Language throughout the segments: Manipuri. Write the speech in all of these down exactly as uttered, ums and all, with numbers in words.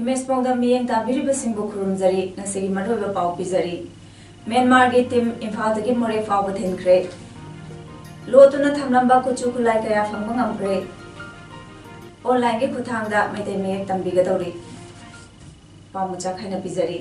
ꯏꯃꯦꯖ ꯄꯥꯎꯗꯝ ꯃꯤꯠꯌꯦꯡ ꯇꯥꯕꯤꯔꯤꯕꯁꯤꯡꯕꯨ ꯈꯨꯔꯨꯝꯖꯔꯤ꯫ ꯉꯁꯤꯒꯤ ꯃꯔꯨꯑꯣꯏꯕ ꯄꯥꯎ ꯄꯤꯖꯔꯤ꯫ ꯃ꯭ꯌꯥꯟꯃꯥꯔꯒꯤ ꯇꯤꯝ ꯏꯝꯐꯥꯜꯗꯒꯤ ꯃꯣꯔꯦ ꯐꯥꯎꯕ ꯊꯤꯟꯈ꯭ꯔꯦ꯫ ꯂꯣꯠꯇꯨꯅ ꯊꯝꯂꯝꯕ ꯈꯨꯠꯁꯨ ꯈꯨꯠꯂꯥꯏ ꯀꯌꯥ ꯐꯪꯕ ꯉꯝꯈ꯭ꯔꯦ꯫ ꯑꯣꯟꯂꯥꯏꯟꯒꯤ ꯈꯨꯠꯊꯥꯡꯗ ꯃꯩꯇꯩ ꯃꯌꯦꯛ ꯇꯝꯕꯤꯒꯗꯧꯔꯤ꯫ ꯄꯥꯎ ꯃꯆꯥ ꯈꯥꯏꯅ ꯄꯤꯖꯔꯤ꯫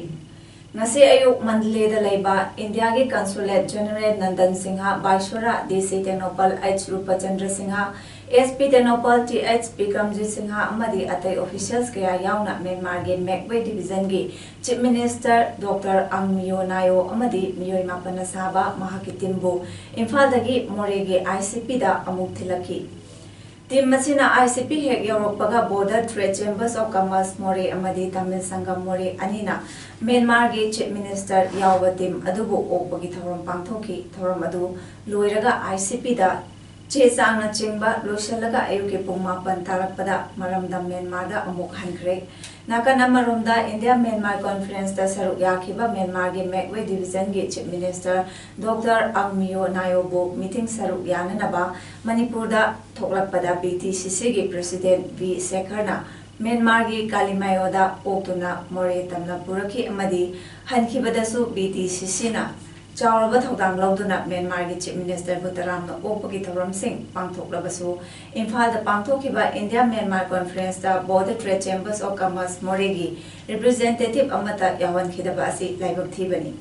ꯉꯁꯤ ꯑꯌꯨꯛ ꯃꯟꯗꯂꯦꯗ ꯂꯩꯕ ꯏꯟꯗꯤꯌꯥꯒꯤ consulate general Nandan Singh, Bhaisora D C Tengnoupal H Rupchandra Singh, S P Tengnoupal T H Bikramjit Singh ꯑꯃꯗꯤ ꯑꯇꯩ ꯑꯣꯐꯤꯁꯤꯌꯦꯜꯁ ꯀꯌꯥ ꯌꯥꯎꯅ ꯃ꯭ꯌꯥꯟꯃꯥꯔꯒꯤ ꯃꯦꯛꯋꯦ ꯗꯤꯚꯤꯖꯟꯒꯤ ꯆꯤꯐ ꯃꯤꯅꯤꯁꯇꯔ ꯗꯣꯛꯇꯔ ꯑꯪ ꯃꯤꯌꯣ ꯅꯥꯌꯣ ꯑꯃꯗꯤ ꯃꯤꯑꯣꯏ ꯃꯥꯄꯟꯅ ꯁꯥꯕ ꯃꯍꯥꯛꯀꯤ ꯇꯤꯝꯕꯨ ꯏꯝꯐꯥꯜꯗꯒꯤ ꯃꯣꯔꯦꯒꯤ ꯑꯥꯏ ꯁꯤ ꯄꯤꯗ ꯑꯃꯨꯛ ꯊꯤꯜꯂꯛꯈꯤ꯫ ꯇꯤꯝ ꯑꯁꯤꯅ ꯑꯥꯏ ꯁꯤ ꯄꯤ ꯍꯦꯛ ꯌꯧꯔꯛꯄꯒ Border Trade Chambers of Commerce ꯃꯣꯔꯦ ꯑꯃꯗꯤ ꯇꯃꯤꯜ ꯁꯪꯒꯝ ꯃꯣꯔꯦ ꯑꯅꯤꯅ ꯃ꯭ꯌꯥꯟꯃꯥꯔꯒꯤ ꯆꯤꯐ ꯃꯤꯅꯤꯁꯇꯔ ꯌꯥꯎꯕ ꯇꯤꯝ ꯑꯗꯨꯕꯨ ꯑꯣꯛꯄꯒꯤ ꯊꯧꯔꯝ ꯄꯥꯡꯊꯣꯛꯈꯤ꯫ ꯊꯧꯔꯝ ꯑꯗꯨ ꯂꯣꯏꯔꯒ ꯑꯥꯏ ꯁꯤ ꯄꯤꯗ ꯆꯦ ꯆꯥꯡꯅꯆꯤꯡꯕ ꯂꯣꯏꯁꯤꯜꯂꯒ ꯑꯌꯨꯛꯀꯤ ꯄꯨꯡ ꯃꯥꯄꯟ ꯇꯥꯔꯛꯄꯗ ꯃꯔꯝꯗꯝ ꯃ꯭ꯌꯥꯟꯃꯥꯔꯗ ꯑꯃꯨꯛ ꯍꯟꯈ꯭ꯔꯦ꯫ ꯅꯥꯀꯟ ꯑꯃꯔꯣꯝꯗ ꯏꯟꯗꯤꯌꯥ ꯃ꯭ꯌꯥꯟꯃꯥꯔ ꯀꯣꯟꯐꯔꯦꯟꯁꯇ ꯁꯔꯨꯛ ꯌꯥꯈꯤꯕ ꯃ꯭ꯌꯥꯟꯃꯥꯔꯒꯤ ꯃꯦꯛꯋꯦ ꯗꯤꯚꯤꯖꯟꯒꯤ ꯆꯤꯐ ꯃꯤꯅꯤꯁꯇꯔ ꯗꯣꯛꯇꯔ ꯑꯪ ꯃꯤꯌꯣ ꯅꯥꯌꯣꯕꯨ ꯃꯤꯇꯤꯡ ꯁꯔꯨꯛ ꯌꯥꯅꯅꯕ ꯃꯅꯤꯄꯨꯔꯗ ꯊꯣꯛꯂꯛꯄꯗ ꯕꯤ ꯇꯤ ꯁꯤ ꯁꯤꯒꯤ ꯄ꯭ꯔꯦꯁꯤꯗꯦꯟꯠ ꯚꯤ ꯁꯦꯈꯔꯅ ꯃ꯭ꯌꯥꯟꯃꯥꯔꯒꯤ ꯀꯥꯂꯤꯃꯥꯌꯣꯗ ꯑꯣꯛꯇꯨꯅ ꯃꯣꯔꯦ ꯇꯝꯅ ꯄꯨꯔꯛꯈꯤ ꯑꯃꯗꯤ ꯍꯟꯈꯤꯕꯗꯁꯨ ꯕꯤ ꯇꯤ ꯁꯤ ꯁꯤꯅ ꯆꯥꯎꯔꯕ ꯊꯧꯗꯥꯡ ꯂꯧꯗꯨꯅ ꯃ꯭ꯌꯥꯟꯃꯥꯔꯒꯤ ꯆꯤꯐ ꯃꯤꯅꯤꯁꯇꯔ ꯕꯨꯙꯔꯥꯝꯅ ꯑꯣꯛꯄꯒꯤ ꯊꯧꯔꯝꯁꯤꯡ ꯄꯥꯡꯊꯣꯛꯂꯕꯁꯨ, ꯏꯝꯐꯥꯜꯗ ꯄꯥꯡꯊꯣꯛꯈꯤꯕ ꯏꯟꯗꯤꯌꯥ ꯃ꯭ꯌꯥꯟꯃꯥꯔ ꯀꯣꯟꯐꯔꯦꯟꯁꯇ Border Trade Chambers of Commerce ꯃꯣꯔꯦꯒꯤ ꯔꯤꯄ꯭ꯔꯖꯦꯟꯇꯦꯇꯤꯚ ꯑꯃꯠꯇ ꯌꯥꯎꯍꯟꯈꯤꯗꯕ ꯑꯁꯤ ꯂꯥꯏꯕꯛ ꯊꯤꯕꯅꯤ꯫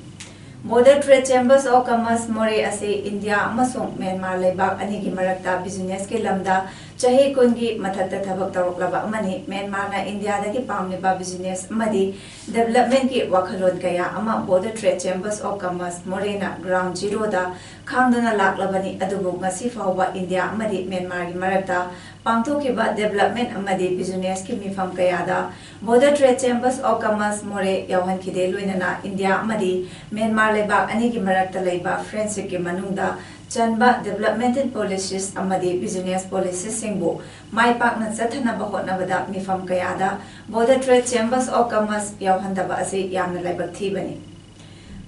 Border Trade Chambers of Commerce ꯃꯣꯔꯦ ꯑꯁꯤ ꯏꯟꯗꯤꯌꯥ ꯑꯃꯁꯨꯡ ꯃ꯭ꯌꯥꯟꯃꯥꯔ ꯂꯩꯕꯥꯛ ꯑꯅꯤꯒꯤ ꯃꯔꯛꯇ ꯕꯤꯖꯤꯅꯦꯁꯀꯤ ꯂꯝꯗ ꯆꯍꯤ ꯀꯨꯟꯒꯤ ꯃꯊꯛꯇ ꯊꯕꯛ ꯇꯧꯔꯛꯂꯕ ꯑꯃꯅꯤ꯫ ꯃ꯭ꯌꯥꯟꯃꯥꯔꯅ ꯏꯟꯗꯤꯌꯥꯗꯒꯤ ꯄꯥꯝꯂꯤꯕ business ꯑꯃꯗꯤ developmentꯀꯤ ꯋꯥꯈꯜꯂꯣꯟ ꯀꯌꯥ ꯑꯃ Border Trade Chambers of Commerce ꯃꯣꯔꯦꯅ ground zeroꯗ ꯈꯥꯡꯗꯨꯅ ꯂꯥꯛꯂꯕꯅꯤ꯫ ꯑꯗꯨꯕꯨ ꯉꯁꯤ ꯐꯥꯎꯕ ꯏꯟꯗꯤꯌꯥ ꯑꯃꯗꯤ ꯃ꯭ꯌꯥꯟꯃꯥꯔꯒꯤ ꯃꯔꯛꯇ ꯄꯥꯡꯊꯣꯛꯈꯤꯕ development ꯑꯃꯗꯤ businessꯀꯤ ꯃꯤꯐꯝ ꯀꯌꯥꯗ Border Trade Chambers of Commerce ꯃꯣꯔꯦ ꯌꯥꯎꯍꯟꯈꯤꯗꯦ꯫ ꯂꯣꯏꯅꯅ ꯏꯟꯗꯤꯌꯥ ꯑꯃꯗꯤ ꯃ꯭ꯌꯥꯟꯃꯥꯔ ꯂꯩꯕꯥꯛ ꯑꯅꯤꯒꯤ ꯃꯔꯛꯇ ꯂꯩꯕ friendshipꯀꯤ ꯃꯅꯨꯡꯗ ꯆꯟꯕ developmental policies ꯑꯃꯗꯤ business policyꯁꯤꯡꯕꯨ ꯃꯥꯏ ꯄꯥꯛꯅ ꯆꯠꯊꯅꯕ ꯍꯣꯠꯅꯕꯗ ꯃꯤꯐꯝ ꯀꯌꯥꯗ Border Trade Chambers of Commerce ꯌꯥꯎꯍꯟꯗꯕ ꯑꯁꯤ ꯌꯥꯝꯅ ꯂꯥꯏꯕꯛ ꯊꯤꯕꯅꯤ꯫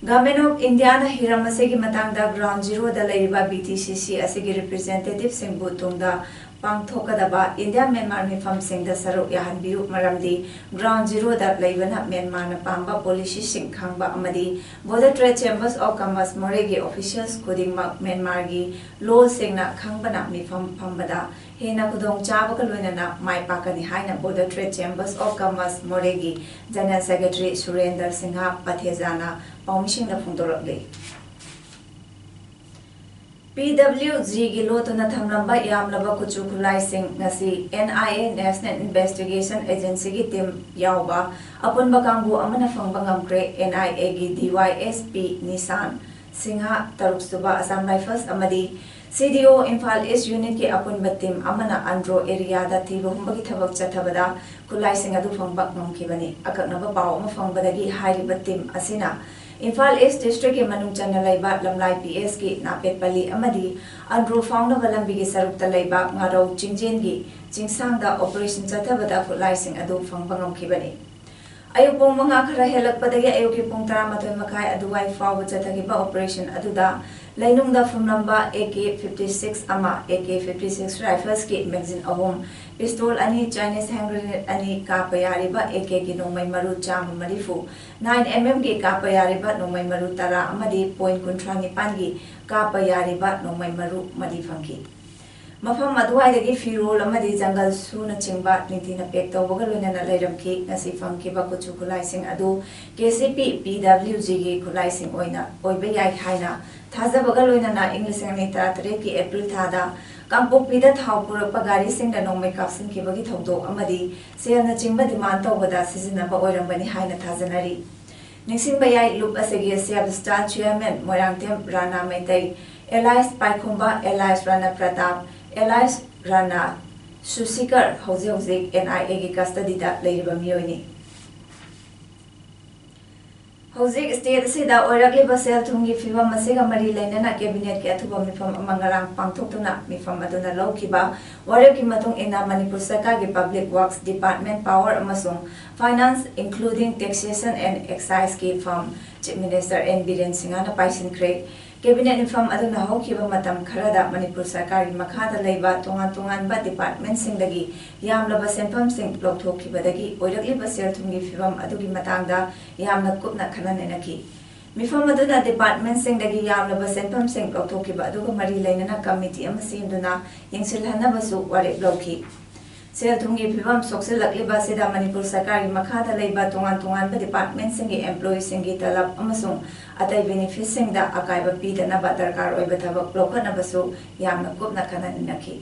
Government of Indiaꯅ ꯍꯤꯔꯝ ꯑꯁꯤꯒꯤ ꯃꯇꯥꯡꯗ ground zeroꯗ ꯂꯩꯔꯤꯕ BTCC ꯑꯁꯤꯒꯤ representativeꯁꯤꯡꯕꯨ ꯇꯨꯡꯗ ꯄꯥꯡꯊꯣꯛꯀꯗꯕ ꯏꯟꯗꯤꯌꯥ ꯃ꯭ꯌꯥꯟꯃꯥꯔ ꯃꯤꯐꯝꯁꯤꯡꯗ ꯁꯔꯨꯛ ꯌꯥꯍꯟꯕꯤꯌꯨ, ꯃꯔꯝꯗꯤ ground zeroꯗ ꯂꯩꯕꯅ ꯃ꯭ꯌꯥꯟꯃꯥꯔꯅ ꯄꯥꯝꯕ policyꯁꯤꯡ ꯈꯪꯕ ꯑꯃꯗꯤ Border Trade Chambers of Commerce ꯃꯣꯔꯦꯒꯤ officials ꯈꯨꯗꯤꯡꯃꯛ ꯃ꯭ꯌꯥꯟꯃꯥꯔꯒꯤ ꯂꯣꯜꯁꯤꯡꯅ ꯈꯪꯕꯅ ꯃꯤꯐꯝ ꯐꯝꯕꯗ ꯍꯦꯟꯅ ꯈꯨꯗꯣꯡꯆꯥꯕꯒ ꯂꯣꯏꯅꯅ ꯃꯥꯏ ꯄꯥꯛꯀꯅꯤ ꯍꯥꯏꯅ Border Trade Chambers of Commerce ꯃꯣꯔꯦꯒꯤ General Secretary ꯁꯨꯔꯦꯟꯗ꯭ꯔ ꯁꯤꯡꯍ ꯄꯊꯦꯖꯥꯅ ꯄꯥꯎꯃꯤꯁꯤꯡꯗ ꯐꯣꯡꯗꯣꯔꯛꯂꯤ꯫ PWGꯒꯤ ꯂꯣꯠꯇꯨꯅ ꯊꯝꯂꯝꯕ ꯌꯥꯝꯂꯕ ꯈꯨꯠꯁꯨ ꯈꯨꯠꯂꯥꯏꯁꯤꯡ ꯉꯁꯤ NIA National Investigation Agencyꯒꯤ team ꯌꯥꯎꯕ ꯑꯄꯨꯟꯕ ꯀꯥꯡꯕꯨ ꯑꯃꯅ ꯐꯪꯕ ꯉꯝꯈ꯭ꯔꯦ꯫ NIAꯒꯤ DYSP Nissan Singh, ꯇꯔꯨꯛꯁꯨꯕ Assam Rifles ꯑꯃꯗꯤ CDO Imphal East Unitꯀꯤ ꯑꯄꯨꯟꯕ team ꯑꯃꯅ ꯑꯟꯗ꯭ꯔꯣ areaꯗ ꯊꯤꯕ ꯍꯨꯝꯕꯒꯤ ꯊꯕꯛ ꯆꯠꯊꯕꯗ ꯈꯨꯠꯂꯥꯏꯁꯤꯡ ꯑꯗꯨ ꯐꯪꯕ ꯉꯝꯈꯤꯕꯅꯤ꯫ ꯑꯀꯛꯅꯕ ꯄꯥꯎ ꯑꯃ ꯐꯪꯕꯗꯒꯤ ꯍꯥꯏꯔꯤꯕ team ꯑꯁꯤꯅ ꯏꯝꯐꯥꯜ East Districtꯀꯤ ꯃꯅꯨꯡ ꯆꯟꯅ ꯂꯩꯕ ꯂꯝꯂꯥꯏ PSꯀꯤ ꯅꯥꯄꯦꯠꯄꯜꯂꯤ ꯑꯃꯗꯤ ꯑꯟꯗ꯭ꯔꯣ ꯐꯥꯎꯅꯕ ꯂꯝꯕꯤꯒꯤ ꯁꯔꯨꯛꯇ ꯂꯩꯕ ꯉꯥꯔꯧ ꯆꯤꯡꯖꯦꯟꯒꯤ ꯆꯤꯡꯁꯥꯡꯗ operation ꯆꯠꯊꯕꯗ ꯈꯨꯠꯂꯥꯏꯁꯤꯡ ꯑꯗꯨ ꯐꯪꯕ ꯉꯝꯈꯤꯕꯅꯤ꯫ ꯑꯌꯨꯛ ꯄꯨꯡ ꯃꯉꯥ ꯈꯔ ꯍꯦꯜꯂꯛꯄꯗꯒꯤ ꯑꯌꯨꯛꯀꯤ ꯄꯨꯡ ꯇꯔꯥꯃꯥꯊꯣꯏ ꯃꯈꯥꯏ ꯑꯗꯨꯋꯥꯏ ꯐꯥꯎꯕ ꯆꯠꯊꯈꯤꯕ operation ꯑꯗꯨꯗ ꯂꯩꯅꯨꯡꯗ ꯐꯨꯝꯂꯝꯕ AK fifty six ꯑꯃ, AK fifty six Riflesꯀꯤ magazine ꯑꯍꯨꯝ, pistol ꯑꯅꯤ, Chinese hand grenade ꯑꯅꯤ, ꯀꯥꯞꯄ ꯌꯥꯔꯤꯕ AKꯒꯤ ꯅꯣꯡꯃꯩ ꯃꯔꯨ ꯆꯥꯝꯃ ꯃꯔꯤꯐꯨ, nine mmꯒꯤ ꯀꯥꯞꯄ ꯌꯥꯔꯤꯕ ꯅꯣꯡꯃꯩ ꯃꯔꯨ ꯇꯔꯥ ꯑꯃꯗꯤ point ꯀꯨꯟꯊ꯭ꯔꯥ ꯅꯤꯄꯥꯟꯒꯤ ꯀꯥꯞꯄ ꯌꯥꯔꯤꯕ ꯅꯣꯡꯃꯩ ꯃꯔꯨ ꯃꯔꯤ ꯐꯪꯈꯤ꯫ ꯃꯐꯝ ꯑꯗꯨꯋꯥꯏꯗꯒꯤ ꯐꯤꯔꯣꯜ ꯑꯃꯗꯤ ꯖꯪꯒꯜ ꯁꯨꯅꯆꯤꯡꯕ ꯅꯤꯡꯊꯤꯅ pack ꯇꯧꯕꯒ ꯂꯣꯏꯅꯅ ꯂꯩꯔꯝꯈꯤ꯫ ꯉꯁꯤ ꯐꯪꯈꯤꯕ ꯈꯨꯠꯁꯨ ꯈꯨꯠꯂꯥꯏꯁꯤꯡ ꯑꯗꯨ KCP PWGꯒꯤ ꯈꯨꯠꯂꯥꯏꯁꯤꯡ ꯑꯣꯏꯅ ꯑꯣꯏꯕ ꯌꯥꯏ ꯍꯥꯏꯅ ꯊꯥꯖꯕꯒ ꯂꯣꯏꯅꯅ ꯏꯪ ꯂꯤꯁꯤꯡ ꯑꯅꯤ ꯇꯔꯥꯇꯔꯦꯠꯀꯤ April ꯊꯥꯗ ꯀꯥꯡꯄꯣꯛꯄꯤꯗ ꯊꯥꯎ ꯄꯨꯔꯛꯄ ꯒꯥꯔꯤꯁꯤꯡꯗ ꯅꯣꯡꯃꯩ ꯀꯥꯞꯁꯤꯟꯈꯤꯕꯒꯤ ꯊꯧꯗꯣꯛ ꯑꯃꯗꯤ ꯁꯦꯜꯅꯆꯤꯡꯕ demand ꯇꯧꯕꯗ ꯁꯤꯖꯤꯟꯅꯕ ꯑꯣꯏꯔꯝꯒꯅꯤ ꯍꯥꯏꯅ ꯊꯥꯖꯅꯔꯤ꯫ ꯅꯤꯡꯁꯤꯡꯕ ꯌꯥꯏ, ꯂꯨꯞ ꯑꯁꯤꯒꯤ ꯁꯦꯕꯁꯇꯥ chairman ꯃꯣꯏꯔꯥꯡꯊꯦꯝ ꯔꯥꯅꯥ ꯃꯩꯇꯩ, alias ꯄꯥꯏꯈꯣꯝꯕ, alias ꯔꯥꯅꯥ ꯄ꯭ꯔꯇꯥꯞ, alias ꯔꯥꯅꯥ ꯁꯨꯁꯤꯀꯔ ꯍꯧꯖꯤꯛ ꯍꯧꯖꯤꯛ N I A ꯒꯤ custody ꯗ ꯂꯩꯔꯤꯕ ꯃꯤꯑꯣꯏꯅꯤ꯫ ꯍꯧꯖꯤꯛ state ꯑꯁꯤꯗ ꯑꯣꯏꯔꯛꯂꯤꯕ ꯁꯦꯜ ꯊꯨꯝꯒꯤ ꯐꯤꯕꯝ ꯑꯁꯤꯒ ꯃꯔꯤ ꯂꯩꯅꯅ cabinet ꯀꯤ ꯑꯊꯨꯕ ꯃꯤꯐꯝ ꯑꯃ ꯉꯔꯥꯡ ꯄꯥꯡꯊꯣꯛꯇꯨꯅ ꯃꯤꯐꯝ ꯑꯗꯨꯅ ꯂꯧꯈꯤꯕ ꯋꯥꯔꯦꯞꯀꯤ ꯃꯇꯨꯡ ꯏꯟꯅ ꯃꯅꯤꯄꯨꯔ ꯁꯔꯀꯥꯔꯒꯤ Public Works Department, Power ꯑꯃꯁꯨꯡ Finance, including Taxation and Excise ꯀꯤ firm Chief Minister N Biren ꯁꯤꯡꯍꯅ ꯄꯥꯏꯁꯤꯟꯈ꯭ꯔꯦ꯫ Cabinet ꯃꯤꯐꯝ ꯑꯗꯨꯅ ꯍꯧꯈꯤꯕ ꯃꯇꯝ ꯈꯔꯗ ꯃꯅꯤꯄꯨꯔ ꯁꯔꯀꯥꯔꯒꯤ ꯃꯈꯥꯗ ꯂꯩꯕ ꯇꯣꯉꯥꯟ ꯇꯣꯉꯥꯟꯕ department ꯁꯤꯡꯗꯒꯤ ꯌꯥꯝꯂꯕ ꯁꯦꯟꯐꯝꯁꯤꯡ ꯂꯧꯊꯣꯛꯈꯤꯕꯗꯒꯤ ꯑꯣꯏꯔꯛꯂꯤꯕ ꯁꯦꯜ ꯊꯨꯝꯒꯤ ꯐꯤꯕꯝ ꯑꯗꯨꯒꯤ ꯃꯇꯥꯡꯗ ꯌꯥꯝꯅ ꯀꯨꯞꯅ ꯈꯟꯅ ꯅꯩꯅꯈꯤ꯫ ꯃꯤꯐꯝ ꯑꯗꯨꯅ department ꯁꯤꯡꯗꯒꯤ ꯌꯥꯝꯂꯕ ꯁꯦꯟꯐꯝꯁꯤꯡ ꯂꯧꯊꯣꯛꯈꯤꯕ ꯑꯗꯨꯒ ꯃꯔꯤ ꯂꯩꯅꯅ committee ꯑꯃ ꯁꯦꯝꯗꯨꯅ ꯌꯦꯡꯁꯤꯜꯍꯟꯅꯕꯁꯨ ꯋꯥꯔꯦꯞ ꯂꯧꯈꯤ꯫ ꯁꯦꯜ ꯊꯨꯝꯒꯤ ꯐꯤꯕꯝ ꯁꯣꯛꯆꯤꯜꯂꯛꯂꯤꯕ ꯑꯁꯤꯗ ꯃꯅꯤꯄꯨꯔ ꯁꯔꯀꯥꯔꯒꯤ ꯃꯈꯥꯗ ꯂꯩꯕ ꯇꯣꯉꯥꯟ ꯇꯣꯉꯥꯟꯕ department ꯁꯤꯡꯒꯤ employee ꯁꯤꯡꯒꯤ ꯇꯂꯕ ꯑꯃꯁꯨꯡ ꯑꯇꯩ benefit ꯁꯤꯡꯗ ꯑꯀꯥꯏꯕ ꯄꯤꯗꯅꯕ ꯗꯔꯀꯥꯔ ꯑꯣꯏꯕ ꯊꯕꯛ ꯂꯧꯈꯠꯅꯕꯁꯨ ꯌꯥꯝꯅ ꯀꯨꯞꯅ ꯈꯟꯅ ꯅꯩꯅꯈꯤ꯫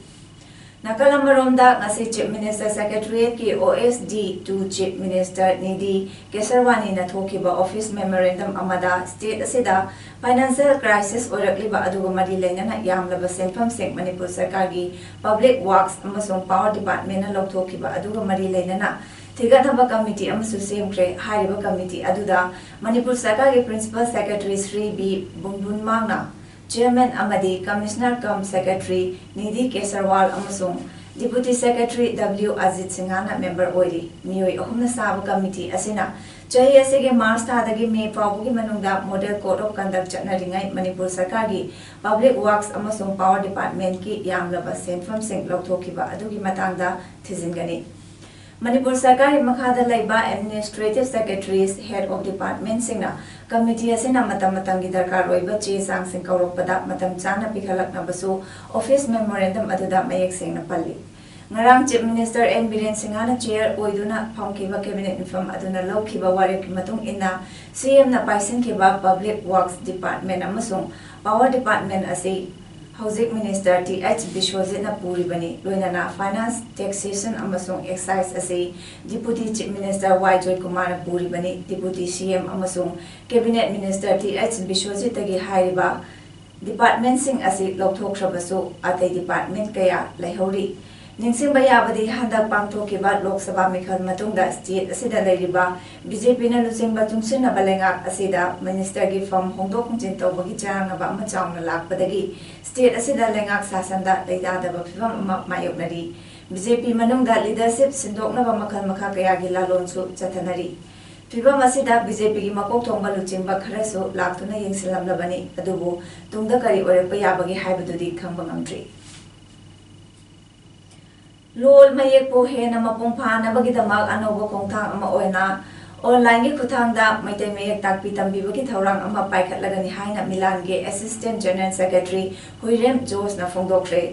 ꯅꯥꯀꯜ ꯑꯃꯔꯣꯝꯗ, ꯉꯁꯤ Chief Minister Secretariat ꯀꯤ O S D to Chief Minister Nidhi ꯀꯦꯁꯔꯋꯥꯅꯤꯅ ꯊꯣꯛꯈꯤꯕ office memorandum ꯑꯃꯗ state ꯑꯁꯤꯗ financial crisis ꯑꯣꯏꯔꯛꯂꯤꯕ ꯑꯗꯨꯒ ꯃꯔꯤ ꯂꯩꯅꯅ ꯌꯥꯝꯂꯕ ꯁꯦꯟꯐꯝꯁꯤꯡ ꯃꯅꯤꯄꯨꯔ ꯁꯔꯀꯥꯔꯒꯤ Public Works ꯑꯃꯁꯨꯡ Power Department ꯅ ꯂꯧꯊꯣꯛꯈꯤꯕ ꯑꯗꯨꯒ ꯃꯔꯤ ꯂꯩꯅꯅ ꯊꯤꯒꯠꯅꯕ committee ꯑꯃꯁꯨ ꯁꯦꯝꯈ꯭ꯔꯦ꯫ ꯍꯥꯏꯔꯤꯕ committee ꯑꯗꯨꯗ ꯃꯅꯤꯄꯨꯔ ꯁꯔꯀꯥꯔꯒꯤ Principal Secretary ꯁ꯭ꯔꯤ ꯕꯤ ꯕꯨꯟꯕꯨꯟꯃꯥꯡꯅ chairman ꯑꯃꯗꯤ Commissioner cum Secretary Nidhi Kesarwal ꯑꯃꯁꯨꯡ Deputy Secretary W ꯑꯖꯤꯠ ꯁꯤꯡꯍꯅ member ꯑꯣꯏꯔꯤ꯫ ꯃꯤꯑꯣꯏ ꯑꯍꯨꯝꯅ ꯁꯥꯕ committee ꯑꯁꯤꯅ ꯆꯍꯤ ꯑꯁꯤꯒꯤ March ꯊꯥꯗꯒꯤ May ꯐꯥꯎꯕꯒꯤ ꯃꯅꯨꯡꯗ Model Code of Conduct ꯆꯠꯅꯔꯤꯉꯩ Manipur ꯁꯔꯀꯥꯔꯒꯤ Public Works ꯑꯃꯁꯨꯡ Power Department ꯀꯤ ꯌꯥꯝꯂꯕ ꯁꯦꯟꯐꯝꯁꯤꯡ ꯂꯧꯊꯣꯛꯈꯤꯕ ꯑꯗꯨꯒꯤ ꯃꯇꯥꯡꯗ ꯊꯤꯖꯤꯟꯒꯅꯤ꯫ ꯃꯅꯤꯄꯨꯔ ꯁꯔꯀꯥꯔꯒꯤ ꯃꯈꯥꯗ ꯂꯩꯕ Administrative Secretaries, Head of Department ꯁꯤꯡꯅ committee ꯑꯁꯤꯅ ꯃꯇꯝ ꯃꯇꯝꯒꯤ ꯗꯔꯀꯥꯔ ꯑꯣꯏꯕ ꯆꯦ ꯆꯥꯡꯁꯤꯡ ꯀꯧꯔꯛꯄꯗ ꯃꯇꯝ ꯆꯥꯅ ꯄꯤꯈꯠꯂꯛꯅꯕꯁꯨ office memorandum ꯑꯗꯨꯗ ꯃꯌꯦꯛ ꯁꯦꯡꯅ ꯄꯜꯂꯤ꯫ ꯉꯔꯥꯡ Chief Minister N ꯕꯤꯔꯦꯟ ꯁꯤꯡꯍꯅ chair ꯑꯣꯏꯗꯨꯅ ꯐꯝꯈꯤꯕ cabinet ꯃꯤꯐꯝ ꯑꯗꯨꯅ ꯂꯧꯈꯤꯕ ꯋꯥꯔꯦꯞꯀꯤ ꯃꯇꯨꯡ ꯏꯟꯅ, C M ꯅ ꯄꯥꯏꯁꯤꯟꯈꯤꯕ Public Works Department ꯑꯃꯁꯨꯡ Power Department ꯑꯁꯤ ꯍꯧꯖꯤꯛ ꯃꯤꯅꯤꯁꯇꯔ ꯇꯤ ꯑꯩꯆ ꯕꯤꯁ꯭ꯋꯖꯤꯠꯅ ꯄꯨꯔꯤꯕꯅꯤ꯫ ꯂꯣꯏꯅꯅ ꯐꯥꯏꯅꯥꯟꯁ, ꯇꯦꯛꯁꯦꯁꯟ ꯑꯃꯁꯨꯡ ꯑꯦꯛꯁꯥꯏꯖ ꯑꯁꯤ ꯗꯤꯄꯨꯇꯤ ꯆꯤꯐ ꯃꯤꯅꯤꯁꯇꯔ ꯋꯥꯏ ꯖꯣꯏꯀꯨꯃꯥꯔꯅ ꯄꯨꯔꯤꯕꯅꯤ꯫ ꯗꯤꯄꯨꯇꯤ ꯁꯤ ꯑꯦꯝ ꯑꯃꯁꯨꯡ ꯀꯦꯕꯤꯅꯦꯠ ꯃꯤꯅꯤꯁꯇꯔ ꯇꯤ ꯑꯩꯆ ꯕꯤꯁ꯭ꯋꯖꯤꯠꯇꯒꯤ ꯍꯥꯏꯔꯤꯕ ꯗꯤꯄꯥꯔꯠꯃꯦꯟꯁꯤꯡ ꯑꯁꯤ ꯂꯧꯊꯣꯛꯈ꯭ꯔꯕꯁꯨ, ꯑꯇꯩ ꯗꯤꯄꯥꯔꯠꯃꯦꯟ ꯀꯌꯥ ꯂꯩꯍꯧꯔꯤ꯫ ꯅꯤꯡꯁꯤꯡꯕ ꯌꯥꯕꯗꯤ, ꯍꯟꯗꯛ ꯄꯥꯡꯊꯣꯛꯈꯤꯕ ꯂꯣꯛ ꯁꯚꯥ ꯃꯤꯈꯜ ꯃꯇꯨꯡꯗ ꯁ꯭ꯇꯦꯠ ꯑꯁꯤꯗ ꯂꯩꯔꯤꯕ ꯕꯤ ꯖꯦ ꯄꯤꯅ ꯂꯨꯆꯤꯡꯕ ꯆꯨꯡꯁꯤꯟꯅꯕ ꯂꯩꯉꯥꯛ ꯑꯁꯤꯗ ꯃꯤꯅꯤꯁꯇꯔꯒꯤ ꯐꯝ ꯍꯣꯡꯗꯣꯛ ꯍꯣꯡꯖꯤꯟ ꯇꯧꯕꯒꯤ ꯆꯔꯥꯡꯅꯕ ꯑꯃ ꯆꯥꯎꯅ ꯂꯥꯛꯄꯗꯒꯤ ꯁ꯭ꯇꯦꯠ ꯑꯁꯤꯗ ꯂꯩꯉꯥꯛ ꯁꯥꯁꯟꯗ ꯂꯩꯇꯥꯗꯕ ꯐꯤꯚꯝ ꯑꯃ ꯃꯥꯌꯣꯛꯅꯔꯤ꯫ ꯕꯤ ꯖꯦ ꯄꯤ ꯃꯅꯨꯡꯗ ꯂꯤꯗꯔꯁꯤꯞ ꯁꯤꯟꯗꯣꯛꯅꯕ ꯃꯈꯜ ꯃꯈꯥ ꯀꯌꯥꯒꯤ ꯂꯥꯂꯣꯟꯁꯨ ꯆꯠꯊꯅꯔꯤ꯫ ꯐꯤꯚꯝ ꯑꯁꯤꯗ ꯕꯤ ꯖꯦ ꯄꯤꯒꯤ ꯃꯀꯣꯛ ꯊꯣꯡꯕ ꯂꯨꯆꯤꯡꯕ ꯈꯔꯁꯨ ꯂꯥꯛꯇꯨꯅ ꯌꯦꯡꯁꯤꯜꯂꯝꯂꯕꯅꯤ꯫ ꯑꯗꯨꯕꯨ ꯇꯨꯡꯗ ꯀꯔꯤ ꯑꯣꯏꯔꯛꯄ ꯌꯥꯕꯒꯦ ꯍꯥꯏꯕꯗꯨꯗꯤ ꯈꯪꯕ ꯉꯝꯗ꯭ꯔꯤ꯫ ꯂꯣꯜ ꯃꯌꯦꯛꯄꯨ ꯍꯦꯟꯅ ꯃꯄꯨꯡ ꯐꯥꯅꯕꯒꯤꯗꯃꯛ ꯑꯅꯧꯕ ꯈꯣꯡꯊꯥꯡ ꯑꯃ ꯑꯣꯏꯅ ꯑꯣꯟꯂꯥꯏꯟꯒꯤ ꯈꯨꯠꯊꯥꯡꯗ ꯃꯩꯇꯩ ꯃꯌꯦꯛ ꯇꯥꯛꯄꯤ ꯇꯝꯕꯤꯕꯒꯤ ꯊꯧꯔꯥꯡ ꯑꯃ ꯄꯥꯏꯈꯠꯂꯒꯅꯤ ꯍꯥꯏꯅ ꯃꯤꯂꯥꯟꯒꯤ ꯑꯦꯁꯤꯁꯇꯦꯟ ꯖꯦꯅꯔꯦꯜ ꯁꯦꯀ꯭ꯔꯦꯇꯔꯤ ꯍꯨꯏꯔꯦꯝ ꯖꯣꯔꯖꯅ ꯐꯣꯡꯗꯣꯛꯈ꯭ꯔꯦ꯫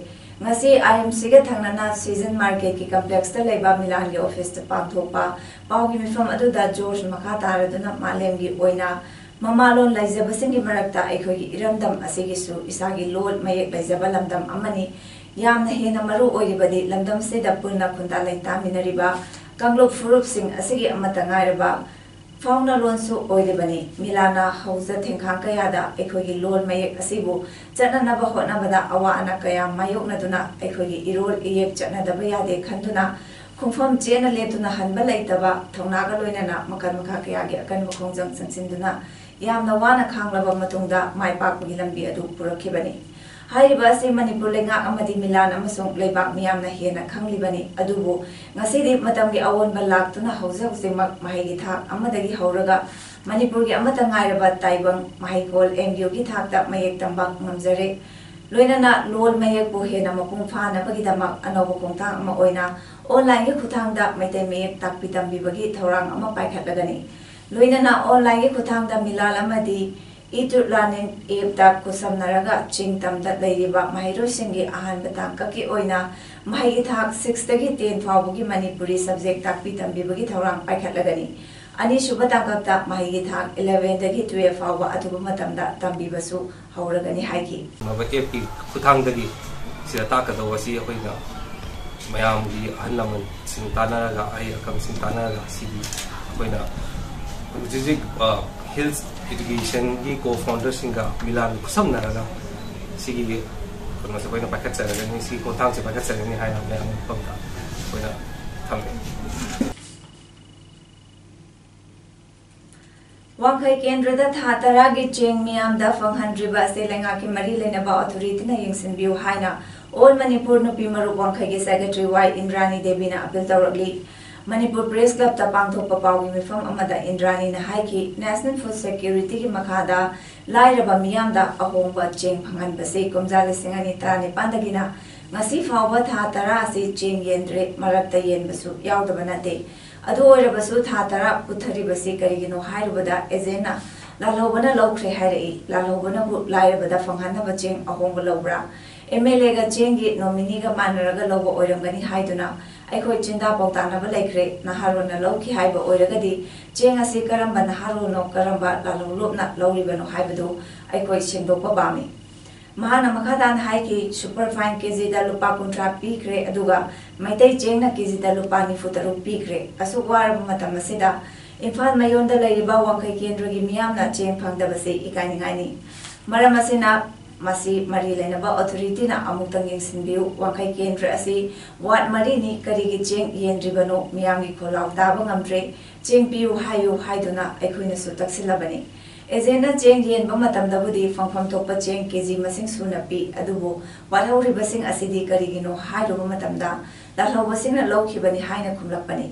ꯉꯁꯤ ꯑꯥꯏ ꯑꯦꯝ ꯁꯤꯒ ꯊꯪꯅꯅ ꯁꯤꯖꯟ ꯃꯥꯔꯀꯦꯠꯀꯤ ꯀꯝꯄ꯭ꯂꯦꯛꯁꯇ ꯂꯩꯕ ꯃꯤꯂꯥꯟꯒꯤ ꯑꯣꯐꯤꯁꯇ ꯄꯥꯡꯊꯣꯛꯄ ꯄꯥꯎꯒꯤ ꯃꯤꯐꯝ ꯑꯗꯨꯗ ꯖꯣꯔꯖ ꯃꯈꯥ ꯇꯥꯔꯗꯨꯅ ꯃꯥꯂꯦꯝꯒꯤ ꯑꯣꯏꯅ ꯃꯃꯥꯂꯣꯟ ꯂꯩꯖꯕꯁꯤꯡꯒꯤ ꯃꯔꯛꯇ ꯑꯩꯈꯣꯏꯒꯤ ꯏꯔꯝꯗꯝ ꯑꯁꯤꯒꯤꯁꯨ ꯏꯁꯥꯒꯤ ꯂꯣꯜ ꯃꯌꯦꯛ ꯂꯩꯖꯕ ꯂꯝꯗꯝ ꯑꯃꯅꯤ꯫ ꯌꯥꯝꯅ ꯍꯦꯟꯅ ꯃꯔꯨ ꯑꯣꯏꯔꯤꯕꯗꯤ ꯂꯝꯗꯝꯁꯤꯗ ꯄꯨꯟꯅ ꯈꯨꯟꯗꯥ ꯂꯩꯇꯥꯃꯤꯟꯅꯔꯤꯕ ꯀꯥꯡꯂꯨꯞ ꯐꯨꯔꯨꯞꯁꯤꯡ ꯑꯁꯤꯒꯤ ꯑꯃꯠꯇ ꯉꯥꯏꯔꯕ ꯐꯥꯎꯅꯂꯣꯟꯁꯨ ꯑꯣꯏꯔꯤꯕꯅꯤ꯫ ꯃꯤꯂꯥꯟꯅ ꯍꯧꯖ ꯊꯦꯡꯈꯥꯡ ꯀꯌꯥꯗ ꯑꯩꯈꯣꯏꯒꯤ ꯂꯣꯜ ꯃꯌꯦꯛ ꯑꯁꯤꯕꯨ ꯆꯠꯅꯅꯕ ꯍꯣꯠꯅꯕꯗ ꯑꯋꯥ ꯑꯅꯥ ꯀꯌꯥ ꯃꯥꯌꯣꯛꯅꯗꯨꯅ ꯑꯩꯈꯣꯏꯒꯤ ꯏꯔꯣꯜ ꯏꯌꯦꯛ ꯆꯠꯅꯗꯕ ꯌꯥꯗꯦ ꯈꯟꯗꯨꯅ ꯈꯣꯡꯐꯝ ꯆꯦꯠꯅ ꯂꯦꯞꯇꯨꯅ ꯍꯟꯕ ꯂꯩꯇꯕ ꯊꯧꯅꯥꯒ ꯂꯣꯏꯅꯅ ꯃꯈꯜ ꯃꯈꯥ ꯀꯌꯥꯒꯤ ꯑꯀꯟꯕ ꯈꯣꯡꯖꯪ ꯆꯪꯁꯤꯟꯗꯨꯅ ꯌꯥꯝꯅ ꯋꯥꯅ ꯈꯥꯡꯂꯕ ꯃꯇꯨꯡꯗ ꯃꯥꯏ ꯄꯥꯛꯄꯒꯤ ꯂꯝꯕꯤ ꯑꯗꯨ ꯄꯨꯔꯛꯈꯤꯕꯅꯤ꯫ ꯍꯥꯏꯔꯤꯕ ꯑꯁꯤ ꯃꯅꯤꯄꯨꯔ ꯂꯩꯉꯥꯛ ꯑꯃꯗꯤ ꯃꯤꯂꯥꯟ ꯑꯃꯁꯨꯡ ꯂꯩꯕꯥꯛ ꯃꯤꯌꯥꯝꯅ ꯍꯦꯟꯅ ꯈꯪꯂꯤꯕꯅꯤ꯫ ꯑꯗꯨꯕꯨ ꯉꯁꯤꯗꯤ ꯃꯇꯝꯒꯤ ꯑꯑꯣꯟꯕ ꯂꯥꯛꯇꯨꯅ ꯍꯧꯖꯤꯛ ꯍꯧꯖꯤꯛꯃꯛ ꯃꯍꯩꯒꯤ ꯊꯥꯛ ꯑꯃꯗꯒꯤ ꯍꯧꯔꯒ ꯃꯅꯤꯄꯨꯔꯒꯤ ꯑꯃꯠꯇ ꯉꯥꯏꯔꯕ ꯇꯥꯏꯕꯪ ꯃꯍꯩꯀꯣꯜ ꯑꯦꯝ ꯌꯨꯒꯤ ꯊꯥꯛꯇ ꯃꯌꯦꯛ ꯇꯝꯕ ꯉꯝꯖꯔꯦ꯫ ꯂꯣꯏꯅꯅ ꯂꯣꯜ ꯃꯌꯦꯛꯄꯨ ꯍꯦꯟꯅ ꯃꯄꯨꯡ ꯐꯥꯅꯕꯒꯤꯗꯃꯛ ꯑꯅꯧꯕ ꯈꯣꯡꯊꯥꯡ ꯑꯃ ꯑꯣꯏꯅ ꯑꯣꯟꯂꯥꯏꯟꯒꯤ ꯈꯨꯠꯊꯥꯡꯗ ꯃꯩꯇꯩ ꯃꯌꯦꯛ ꯇꯥꯛꯄꯤ ꯇꯝꯕꯤꯕꯒꯤ ꯊꯧꯔꯥꯡ ꯑꯃ ꯄꯥꯏꯈꯠꯂꯒꯅꯤ꯫ ꯂꯣꯏꯅꯅ ꯑꯣꯟꯂꯥꯏꯟꯒꯤ ꯈꯨꯠꯊꯥꯡꯗ ꯃꯤꯂꯥꯟ ꯑꯃꯗꯤ ꯏ ꯇꯨꯠ ꯂꯥꯔꯅꯤꯡ ꯑꯦꯞꯇ ꯈꯨꯠꯁꯝꯅꯔꯒ ꯆꯤꯡ ꯇꯝꯗ ꯂꯩꯔꯤꯕ ꯃꯍꯩꯔꯣꯏꯁꯤꯡꯒꯤ ꯑꯍꯥꯟꯕ ꯇꯥꯡꯀꯛꯀꯤ ꯑꯣꯏꯅ ꯃꯍꯩꯒꯤ ꯊꯥꯛ ꯁꯤꯛꯁꯇꯒꯤ ꯇꯦꯟ ꯐꯥꯎꯕꯒꯤ ꯃꯅꯤꯄꯨꯔꯤ ꯁꯕꯖꯦꯛ ꯇꯥꯛꯄꯤ ꯇꯝꯕꯤꯕꯒꯤ ꯊꯧꯔꯥꯡ ꯄꯥꯏꯈꯠꯂꯒꯅꯤ꯫ ꯑꯅꯤꯁꯨꯕ ꯇꯥꯡꯀꯛꯇ ꯃꯍꯩꯒꯤ ꯊꯥꯛ elevenꯗꯒꯤ twelve ꯐꯥꯎꯕ ꯑꯊꯨꯕ ꯃꯇꯝꯗ ꯇꯝꯕꯤꯕꯁꯨ ꯍꯧꯔꯒꯅꯤ ꯍꯥꯏꯈꯤ꯫ ꯑꯦꯞꯀꯤ ꯈꯨꯠꯊꯥꯡꯗꯒꯤ ꯁꯤꯗ ꯇꯥꯛꯀꯗꯧꯕ ꯑꯁꯤ ꯑꯩꯈꯣꯏꯅ ꯃꯌꯥꯝꯒꯤ ꯑꯍꯜ ꯂꯃꯟꯁꯤꯡ ꯇꯥꯟꯅꯔꯒ, ꯑꯍꯩ ꯑꯈꯪꯁꯤꯡ ꯇꯥꯟꯅꯔꯒ, ꯁꯤꯒꯤ ꯑꯩꯈꯣꯏꯅ ꯍꯧꯖꯤꯛ ꯍꯧꯖꯤꯛ ꯍꯤꯜꯁ ꯏꯗꯨꯀꯦꯁꯟꯒꯤ ꯀꯣ ꯐꯥꯎꯟꯗꯔꯁꯤꯡꯒ ꯃꯤꯂꯥꯟ ꯈꯨꯠꯁꯝꯅꯔꯒ ꯁꯤꯒꯤ ꯀꯩꯅꯣꯁꯦ ꯑꯩꯈꯣꯏꯅ ꯄꯥꯏꯈꯠꯆꯔꯒꯅꯤ, ꯁꯤꯒꯤ ꯈꯣꯡꯊꯥꯡꯁꯦ ꯄꯥꯏꯈꯠꯆꯔꯒꯅꯤ ꯍꯥꯏꯅ ꯃꯌꯥꯝꯒꯤ ꯃꯐꯝꯗ ꯑꯩꯈꯣꯏꯅ ꯊꯝꯃꯦ꯫ ꯋꯥꯡꯈꯩ ꯀꯦꯟꯗ꯭ꯔꯗ ꯊꯥ ꯇꯔꯥꯒꯤ ꯆꯦꯡ ꯃꯤꯌꯥꯝꯗ ꯐꯪꯍꯟꯗ꯭ꯔꯤꯕ ꯑꯁꯤ ꯂꯩꯉꯥꯛꯀꯤ ꯃꯔꯤ ꯂꯩꯅꯕ ꯑꯣꯊꯣꯔꯤꯇꯤꯅ ꯌꯦꯡꯁꯤꯟꯕꯤꯌꯨ ꯍꯥꯏꯅ ꯑꯣꯜ ꯃꯅꯤꯄꯨꯔ ꯅꯨꯄꯤ ꯃꯔꯨꯞ ꯋꯥꯡꯈꯩꯒꯤ ꯁꯦꯀ꯭ꯔꯦꯇꯔꯤ ꯋꯥꯏ ꯏꯟꯗ꯭ꯔꯥꯅꯤ ꯗꯦꯕꯤꯅ ꯑꯄꯤꯜ ꯇꯧꯔꯛꯂꯤ꯫ ꯃꯅꯤꯄꯨꯔ ꯄ꯭ꯔꯦꯁ ꯀ꯭ꯂꯕꯇ ꯄꯥꯡꯊꯣꯛꯄ ꯄꯥꯎꯒꯤ ꯃꯤꯐꯝ ꯑꯃꯗ ꯏꯟꯗ꯭ꯔꯥꯅꯤꯅ ꯍꯥꯏꯈꯤ, ꯅꯦꯁꯅꯦꯜ ꯐꯨꯗ ꯁꯦꯀ꯭ꯌꯨꯔꯤꯇꯤꯒꯤ ꯃꯈꯥꯗ ꯂꯥꯏꯔꯕ ꯃꯤꯌꯥꯝꯗ ꯑꯍꯣꯡꯕ ꯆꯦꯡ ꯐꯪꯍꯟꯕꯁꯤ ꯀꯨꯝꯖꯥ ꯂꯤꯁꯤꯡ ꯑꯅꯤ ꯇꯔꯥꯅꯤꯄꯥꯟꯗꯒꯤꯅ ꯉꯁꯤ ꯐꯥꯎꯕ ꯊꯥ ꯇꯔꯥ ꯑꯁꯤ ꯆꯦꯡ ꯌꯦꯟꯗ꯭ꯔꯦ, ꯃꯔꯛꯇ ꯌꯦꯟꯕꯁꯨ ꯌꯥꯎꯗꯕ ꯅꯠꯇꯦ꯫ ꯑꯗꯨ ꯑꯣꯏꯔꯕꯁꯨ ꯊꯥ ꯇꯔꯥ ꯄꯨꯊꯔꯤꯕꯁꯤ ꯀꯔꯤꯒꯤꯅꯣ ꯍꯥꯏꯔꯨꯕꯗ ꯑꯦꯖꯦꯟꯅ ꯂꯥꯜꯍꯧꯕꯅ ꯂꯧꯈ꯭ꯔꯦ ꯍꯥꯏꯔꯛꯏ꯫ ꯂꯥꯜꯍꯧꯕꯅꯕꯨ ꯂꯥꯏꯔꯕꯗ ꯐꯪꯍꯟꯅꯕ ꯆꯦꯡ ꯑꯍꯣꯡꯕ ꯂꯧꯕ꯭ꯔꯥ? ꯑꯦꯝ ꯑꯦꯜ ꯑꯦꯒ ꯆꯦꯡꯒꯤ ꯅꯣꯃꯤꯅꯤꯒ ꯃꯥꯟꯅꯔꯒ ꯂꯧꯕ ꯑꯣꯏꯔꯝꯒꯅꯤ ꯍꯥꯏꯗꯨꯅ ꯑꯩꯈꯣꯏ ꯆꯤꯟꯗꯥ ꯄꯥꯎꯇꯥꯛꯅꯕ ꯂꯩꯈ꯭ꯔꯦ꯫ ꯅꯍꯥꯔꯣꯟꯅ ꯂꯧꯈꯤ ꯍꯥꯏꯕ ꯑꯣꯏꯔꯒꯗꯤ ꯆꯦꯡ ꯑꯁꯤ ꯀꯔꯝꯕ ꯅꯍꯥꯔꯣꯟꯅꯣ, ꯀꯔꯝꯕ ꯂꯥꯜꯍꯧꯂꯣꯞꯅ ꯂꯧꯔꯤꯕꯅꯣ ꯍꯥꯏꯕꯗꯨ ꯑꯩꯈꯣꯏ ꯁꯦꯡꯗꯣꯛꯄ ꯄꯥꯝꯃꯤ꯫ ꯃꯍꯥꯛꯅ ꯃꯈꯥ ꯇꯥꯅ ꯍꯥꯏꯈꯤ, ꯁꯨꯄꯔ ꯐꯥꯏꯟ ꯀꯦꯖꯤꯗ ꯂꯨꯄꯥ ꯀꯨꯟꯊ꯭ꯔꯥ ꯄꯤꯈ꯭ꯔꯦ, ꯑꯗꯨꯒ ꯃꯩꯇꯩ ꯆꯦꯡꯅ ꯀꯦꯖꯤꯗ ꯂꯨꯄꯥ ꯅꯤꯐꯨ ꯇꯔꯨꯛ ꯄꯤꯈ꯭ꯔꯦ꯫ ꯑꯁꯨꯛ ꯋꯥꯔꯕ ꯃꯇꯝ ꯑꯁꯤꯗ ꯏꯝꯐꯥꯜ ꯃꯌꯣꯟꯗ ꯂꯩꯔꯤꯕ ꯋꯥꯡꯈꯩ ꯀꯦꯟꯗ꯭ꯔꯒꯤ ꯃꯤꯌꯥꯝꯅ ꯆꯦꯡ ꯐꯪꯗꯕꯁꯤ ꯏꯀꯥꯏꯅꯤꯡꯉꯥꯏꯅꯤ꯫ ꯃꯔꯝ ꯑꯁꯤꯅ ꯃꯁꯤ ꯃꯔꯤ ꯂꯩꯅꯕ ꯑꯣꯊꯣꯔꯤꯇꯤꯅ ꯑꯃꯨꯛꯇꯪ ꯌꯦꯡꯁꯤꯟꯕꯤꯌꯨ꯫ ꯋꯥꯡꯈꯩ ꯀꯦꯟꯗ꯭ꯔ ꯑꯁꯤ ꯋꯥꯔꯗ ꯃꯔꯤꯅꯤ, ꯀꯔꯤꯒꯤ ꯆꯦꯡ ꯌꯦꯟꯗ꯭ꯔꯤꯕꯅꯣ? ꯃꯤꯌꯥꯝꯒꯤ ꯈꯣꯜꯂꯥꯎ ꯇꯥꯕ ꯉꯝꯗ꯭ꯔꯦ꯫ ꯆꯦꯡ ꯄꯤꯌꯨ ꯍꯥꯏꯌꯨ ꯍꯥꯏꯗꯨꯅ ꯑꯩꯈꯣꯏꯅꯁꯨ ꯇꯛꯁꯤꯜꯂꯕꯅꯤ꯫ ꯑꯦꯖꯦꯟꯅ ꯆꯦꯡ ꯌꯦꯟꯕ ꯃꯇꯝꯗꯕꯨꯗꯤ ꯐꯪꯐꯝ ꯊꯣꯛꯄ ꯆꯦꯡ ꯀꯦꯖꯤ ꯃꯁꯤꯡ ꯁꯨꯅ ꯄꯤ, ꯑꯗꯨꯕꯨ ꯋꯥꯠꯍꯧꯔꯤꯕꯁꯤꯡ ꯑꯁꯤꯗꯤ ꯀꯔꯤꯒꯤꯅꯣ ꯍꯥꯏꯔꯨꯕ ꯃꯇꯝꯗ ꯂꯥꯜꯍꯧꯕꯁꯤꯡꯅ ꯂꯧꯈꯤꯕꯅꯤ ꯍꯥꯏꯅ ꯈꯨꯝꯂꯛꯄꯅꯤ꯫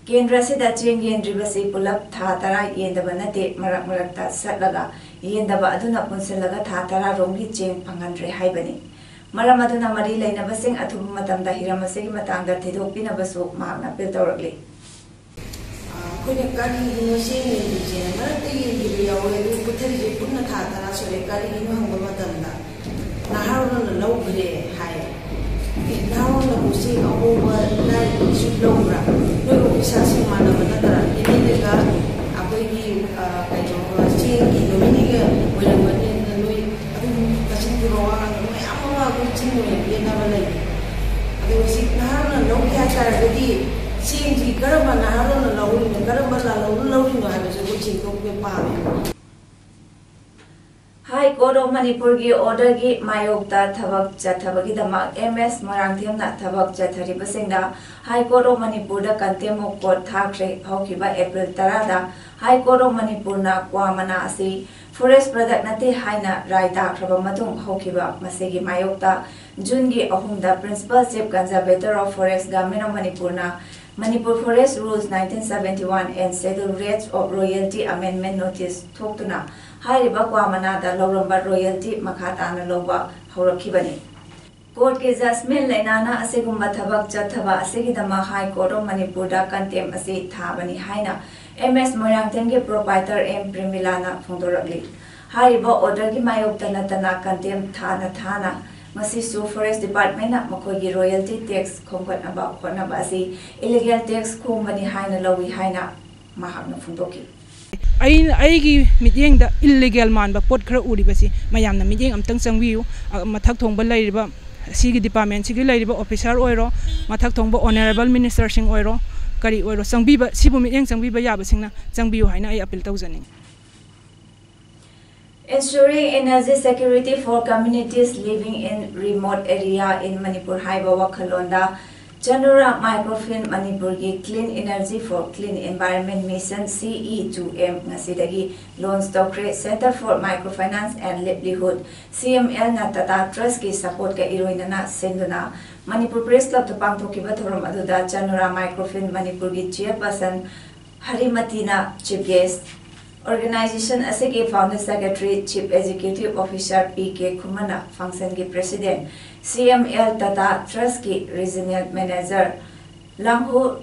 ꯀꯦꯟꯗ꯭ꯔ ꯑꯁꯤꯗ ꯆꯦꯡ ꯌꯦꯟꯗ꯭ꯔꯤꯕꯁꯤ ꯄꯨꯂꯞ ꯊꯥ ꯇꯔꯥ ꯌꯦꯟꯗꯕ ꯅꯠꯇꯦ, ꯃꯔꯛ ꯃꯔꯛꯇ ꯆꯠꯂꯒ ꯌꯦꯟꯗꯕ ꯑꯗꯨꯅ ꯄꯨꯟꯁꯤꯜꯂꯒ ꯊꯥ ꯇꯔꯥ ꯔꯣꯝꯒꯤ ꯆꯦꯡ ꯐꯪꯍꯟꯗ꯭ꯔꯦ ꯍꯥꯏꯕꯅꯤ꯫ ꯃꯔꯝ ꯑꯗꯨꯅ ꯃꯔꯤ ꯂꯩꯅꯕꯁꯤꯡ ꯑꯊꯨꯕ ꯃꯇꯝꯗ ꯍꯤꯔꯝ ꯑꯁꯤꯒꯤ ꯃꯇꯥꯡꯗ ꯊꯤꯗꯣꯛꯄꯤꯅꯕꯁꯨ ꯃꯍꯥꯛꯅ ꯑꯄꯤꯜ ꯇꯧꯔꯛꯂꯤ꯫ ꯑꯩꯈꯣꯏꯅ ꯀꯔꯤꯒꯤꯅꯣ ꯆꯦꯡ ꯌꯦꯟꯗ꯭ꯔꯤꯁꯦ? ꯃꯔꯛꯇ ꯌꯦꯟꯈꯤꯕ ꯌꯥꯎꯋꯦ, ꯑꯗꯨ ꯄꯨꯊꯔꯤꯁꯦ ꯄꯨꯟꯅ ꯊꯥ ꯇꯔꯥ ꯁꯨꯔꯦ꯫ ꯀꯔꯤꯒꯤꯅꯣ ꯍꯪꯕ ꯃꯇꯝꯗ ꯅꯍꯥꯔꯣꯟꯅ ꯂꯧꯈ꯭ꯔꯦ ꯍꯥꯏ꯫ ꯑꯦ, ꯅꯍꯥꯔꯣꯟꯅꯕꯨ ꯆꯦꯡ ꯑꯍꯣꯡꯕ ꯂꯥꯏꯔꯕꯒꯤꯁꯨ ꯂꯧꯕ꯭ꯔꯥ? ꯅꯣꯏ ꯑꯣꯐꯤꯁꯥꯔꯁꯤꯡ ꯃꯥꯟꯅꯕ ꯅꯠꯇ꯭ꯔꯥ? ꯑꯦꯝ ꯑꯦꯜ ꯑꯗꯨꯒ ꯑꯩꯈꯣꯏꯒꯤ, ꯑ, ꯀꯩꯅꯣ, ꯆꯦꯡꯒꯤ ꯅꯣꯃꯤꯅꯤꯒ ꯑꯣꯏꯔꯝꯒꯅꯤ, ꯑꯗꯨꯅ ꯅꯣꯏ ꯑꯗꯨꯝ ꯃꯁꯤꯡ ꯄꯨꯔꯛꯑꯣ ꯍꯥꯏꯔꯒ ꯃꯌꯥꯝ ꯑꯃ ꯑꯩꯈꯣꯏ ꯆꯤꯡ ꯑꯣꯏꯅ ꯄꯤꯅꯕ ꯂꯩ꯫ ꯑꯗꯣ ꯍꯧꯖꯤꯛ ꯅꯍꯥꯔꯣꯜꯅ ꯂꯧꯒꯦ ꯍꯥꯏ ꯇꯥꯔꯒꯗꯤ ꯆꯦꯡꯁꯤ ꯀꯔꯝꯕ ꯅꯍꯥꯔꯣꯜꯅ ꯂꯧꯔꯤꯅꯣ, ꯀꯔꯝꯕ ꯂꯥꯂꯣꯡꯅ ꯂꯧꯔꯤꯅꯣ ꯍꯥꯏꯕꯁꯦ ꯑꯩꯈꯣꯏ ꯆꯦꯡꯊꯣꯛꯄ ꯄꯥꯝꯃꯦ꯫ High Court of ꯃꯅꯤꯄꯨꯔꯒꯤ orderꯒꯤ ꯃꯥꯌꯣꯛꯇ ꯊꯕꯛ ꯆꯠꯊꯕꯒꯤꯗꯃꯛ ꯑꯦꯝ ꯑꯦꯁ ꯃꯣꯏꯔꯥꯡꯊꯦꯝꯅ ꯊꯕꯛ ꯆꯠꯊꯔꯤꯕꯁꯤꯡꯗ High Court of ꯃꯅꯤꯄꯨꯔꯗ contempt of court ꯊꯥꯈ꯭ꯔꯦ꯫ ꯍꯧꯈꯤꯕ ꯑꯦꯄ꯭ꯔꯤꯜ ꯇꯔꯥꯗ High Court of ꯃꯅꯤꯄꯨꯔꯅ ꯀ꯭ꯋꯥ ꯃꯅꯥ ꯑꯁꯤ forest product ꯅꯠꯇꯦ ꯍꯥꯏꯅ ꯔꯥꯏ ꯇꯥꯈ꯭ꯔꯕ ꯃꯇꯨꯡ ꯍꯧꯈꯤꯕ ꯃꯁꯤꯒꯤ ꯃꯥꯌꯣꯛꯇ ꯖꯨꯟꯒꯤ ꯑꯍꯨꯝꯗ Principal Chief Conservator of Forest, Government of ꯃꯅꯤꯄꯨꯔꯅ Manipur Forest Rules nineteen seventy one and Schedule Rates of Royalty Amendment Notice ꯊꯣꯛꯇꯨꯅ ꯍꯥꯏꯔꯤꯕ ꯀ꯭ꯋꯥ ꯃꯅꯥꯗ ꯂꯧꯔꯝꯕ royalty ꯃꯈꯥ ꯇꯥꯅ ꯂꯧꯕ ꯍꯧꯔꯛꯈꯤꯕꯅꯤ꯫ Courtꯀꯤ judgment ꯂꯩꯅꯥꯅ ꯑꯁꯤꯒꯨꯝꯕ ꯊꯕꯛ ꯆꯠꯊꯕ ꯑꯁꯤꯒꯤꯗꯃꯛ High Court of ꯃꯅꯤꯄꯨꯔꯗ contempt ꯑꯁꯤ ꯊꯥꯕꯅꯤ ꯍꯥꯏꯅ ꯑꯦꯝ ꯑꯦꯁ ꯃꯣꯏꯔꯥꯡꯊꯦꯝꯒꯤ proprietor ꯑꯦꯝ ꯄ꯭ꯔꯦꯃꯤꯂꯥꯅ ꯐꯣꯡꯗꯣꯔꯛꯂꯤ꯫ ꯍꯥꯏꯔꯤꯕ orderꯒꯤ ꯃꯥꯌꯣꯛꯇ ꯅꯠꯇꯅ contempt ꯊꯥꯅ ꯊꯥꯅ ꯉꯁꯤꯁꯨ Forest Departmentꯅ ꯃꯈꯣꯏꯒꯤ royalty tax ꯈꯣꯝꯒꯠꯅꯕ ꯍꯣꯠꯅꯕ ꯑꯁꯤ illegal tax ꯈꯣꯝꯕꯅꯤ ꯍꯥꯏꯅ ꯂꯧꯏ ꯍꯥꯏꯅ ꯃꯍꯥꯛꯅ ꯐꯣꯡꯗꯣꯛꯈꯤ꯫ ꯑꯩ, ꯑꯩꯒꯤ ꯃꯤꯠꯌꯦꯡꯗ illegal ꯃꯥꯟꯕ ꯄꯣꯠ ꯈꯔ ꯎꯔꯤꯕꯁꯤ ꯃꯌꯥꯝꯅ ꯃꯤꯠꯌꯦꯡ ꯑꯝꯇꯪ ꯆꯪꯕꯤꯌꯨ꯫ ꯑ, ꯃꯊꯛ ꯊꯣꯡꯕ ꯂꯩꯔꯤꯕ, ꯑꯁꯤꯒꯤ departmentꯁꯤꯒꯤ ꯂꯩꯔꯤꯕ officer ꯑꯣꯏꯔꯣ, ꯃꯊꯛ ꯊꯣꯡꯕ honourable ministerꯁꯤꯡ ꯑꯣꯏꯔꯣ, ꯀꯔꯤ ꯑꯣꯏꯔꯣ, ꯆꯪꯕꯤꯕ, ꯁꯤꯕꯨ ꯃꯤꯠꯌꯦꯡ ꯆꯪꯕꯤꯕ ꯌꯥꯕꯁꯤꯡꯅ ꯆꯪꯕꯤꯌꯨ ꯍꯥꯏꯅ ꯑꯩ appeal ꯇꯧꯖꯅꯤꯡꯏ꯫ Ensuring Energy Security for Communities Living in Remote Area in Manipur ꯍꯥꯏꯕ ꯋꯥꯈꯜꯂꯣꯟꯗ Chanura Microfinance ꯃꯅꯤꯄꯨꯔꯒꯤ Clean Energy for Clean Environment Mission, C E two M, ꯉꯁꯤꯗꯒꯤ launch ꯇꯧꯈ꯭ꯔꯦ꯫ Centre for Microfinance and Livelihood, C M L, ꯅ Tata Trustꯀꯤ supportꯀ ꯏꯔꯣꯏꯅꯅ ꯁꯤꯟꯗꯨꯅ Manipur Press Clubꯇ ꯄꯥꯡꯊꯣꯛꯈꯤꯕ ꯊꯧꯔꯝ ꯑꯗꯨꯗ Chanura Microfinance ꯃꯅꯤꯄꯨꯔꯒꯤ chairperson ꯍꯔꯤꯃꯇꯤꯅ chief guest, organization ꯑꯁꯤꯒꯤ founder secretary, chief executive officer P K ꯈꯨꯃꯟꯅ functionꯒꯤ president, C M L Tata Trustꯀꯤ regional manager ꯂꯥꯡꯍꯨ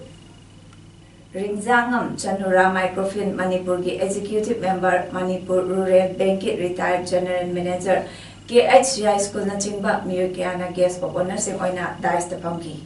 ꯔꯤꯡꯖꯥꯉꯝ, Chanura Microfinance ꯃꯅꯤꯄꯨꯔꯒꯤ executive member, Manipur Rural Bankꯀꯤ retired general manager, K H C I schoolꯅꯆꯤꯡꯕ ꯃꯤꯑꯣꯏ ꯀꯌꯥꯅ guest of honourꯁꯤꯡ ꯑꯣꯏꯅ daisꯇ ꯐꯝꯈꯤ꯫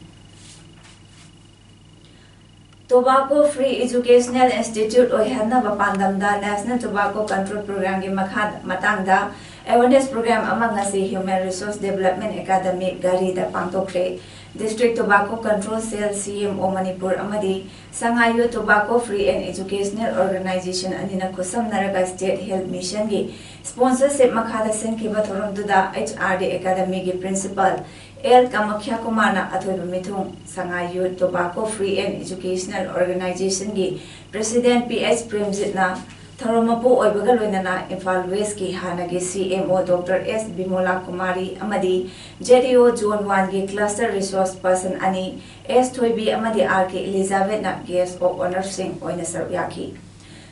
Tobacco Free Educational Institute ꯑꯣꯏꯍꯟꯅꯕ ꯄꯥꯟꯗꯝꯗ National Tobacco Control Programꯒꯤ ꯃꯈꯥ ꯃꯇꯥꯡꯗ awareness program ꯑꯃ ꯉꯁꯤ Human Resource Development Academy ꯘꯔꯤꯗ ꯄꯥꯡꯊꯣꯛꯈ꯭ꯔꯦ꯫ District Tobacco Control Cell, C M O Manipur ꯑꯃꯗꯤ Sangha Youth Tobacco Free and Educational Organization ꯑꯅꯤꯅ ꯈꯨꯠꯁꯝꯅꯔꯒ State Health Missionꯒꯤ sponsorship ꯃꯈꯥꯗ ꯁꯤꯟꯈꯤꯕ ꯊꯧꯔꯝꯗꯨꯗ H R D Academyꯒꯤ Principal L Kamakhya ꯀꯨꯃꯥꯔꯅ ꯑꯊꯣꯏꯕ ꯃꯤꯊꯨꯡ, Sangha Youth Tobacco Free and Educational Organizationꯒꯤ President P H ꯄ꯭ꯔꯦꯝꯖꯤꯠꯅ ꯊꯧꯔꯝ ꯃꯄꯨ ꯑꯣꯏꯕꯒ ꯂꯣꯏꯅꯅ ꯏꯝꯐꯥꯜ Westꯀꯤ ꯍꯥꯟꯅꯒꯤ C M O Doctor S ꯕꯤꯃꯣꯂꯥ ꯀꯨꯃꯥꯔꯤ ꯑꯃꯗꯤ J D O Zone Oneꯒꯤ Cluster Resource Person ꯑꯅꯤ, S ꯊꯣꯏꯕꯤ ꯑꯃꯗꯤ R K Elizabethꯅ Guest of Honourꯁꯤꯡ ꯑꯣꯏꯅ ꯁꯔꯨꯛ ꯌꯥꯈꯤ꯫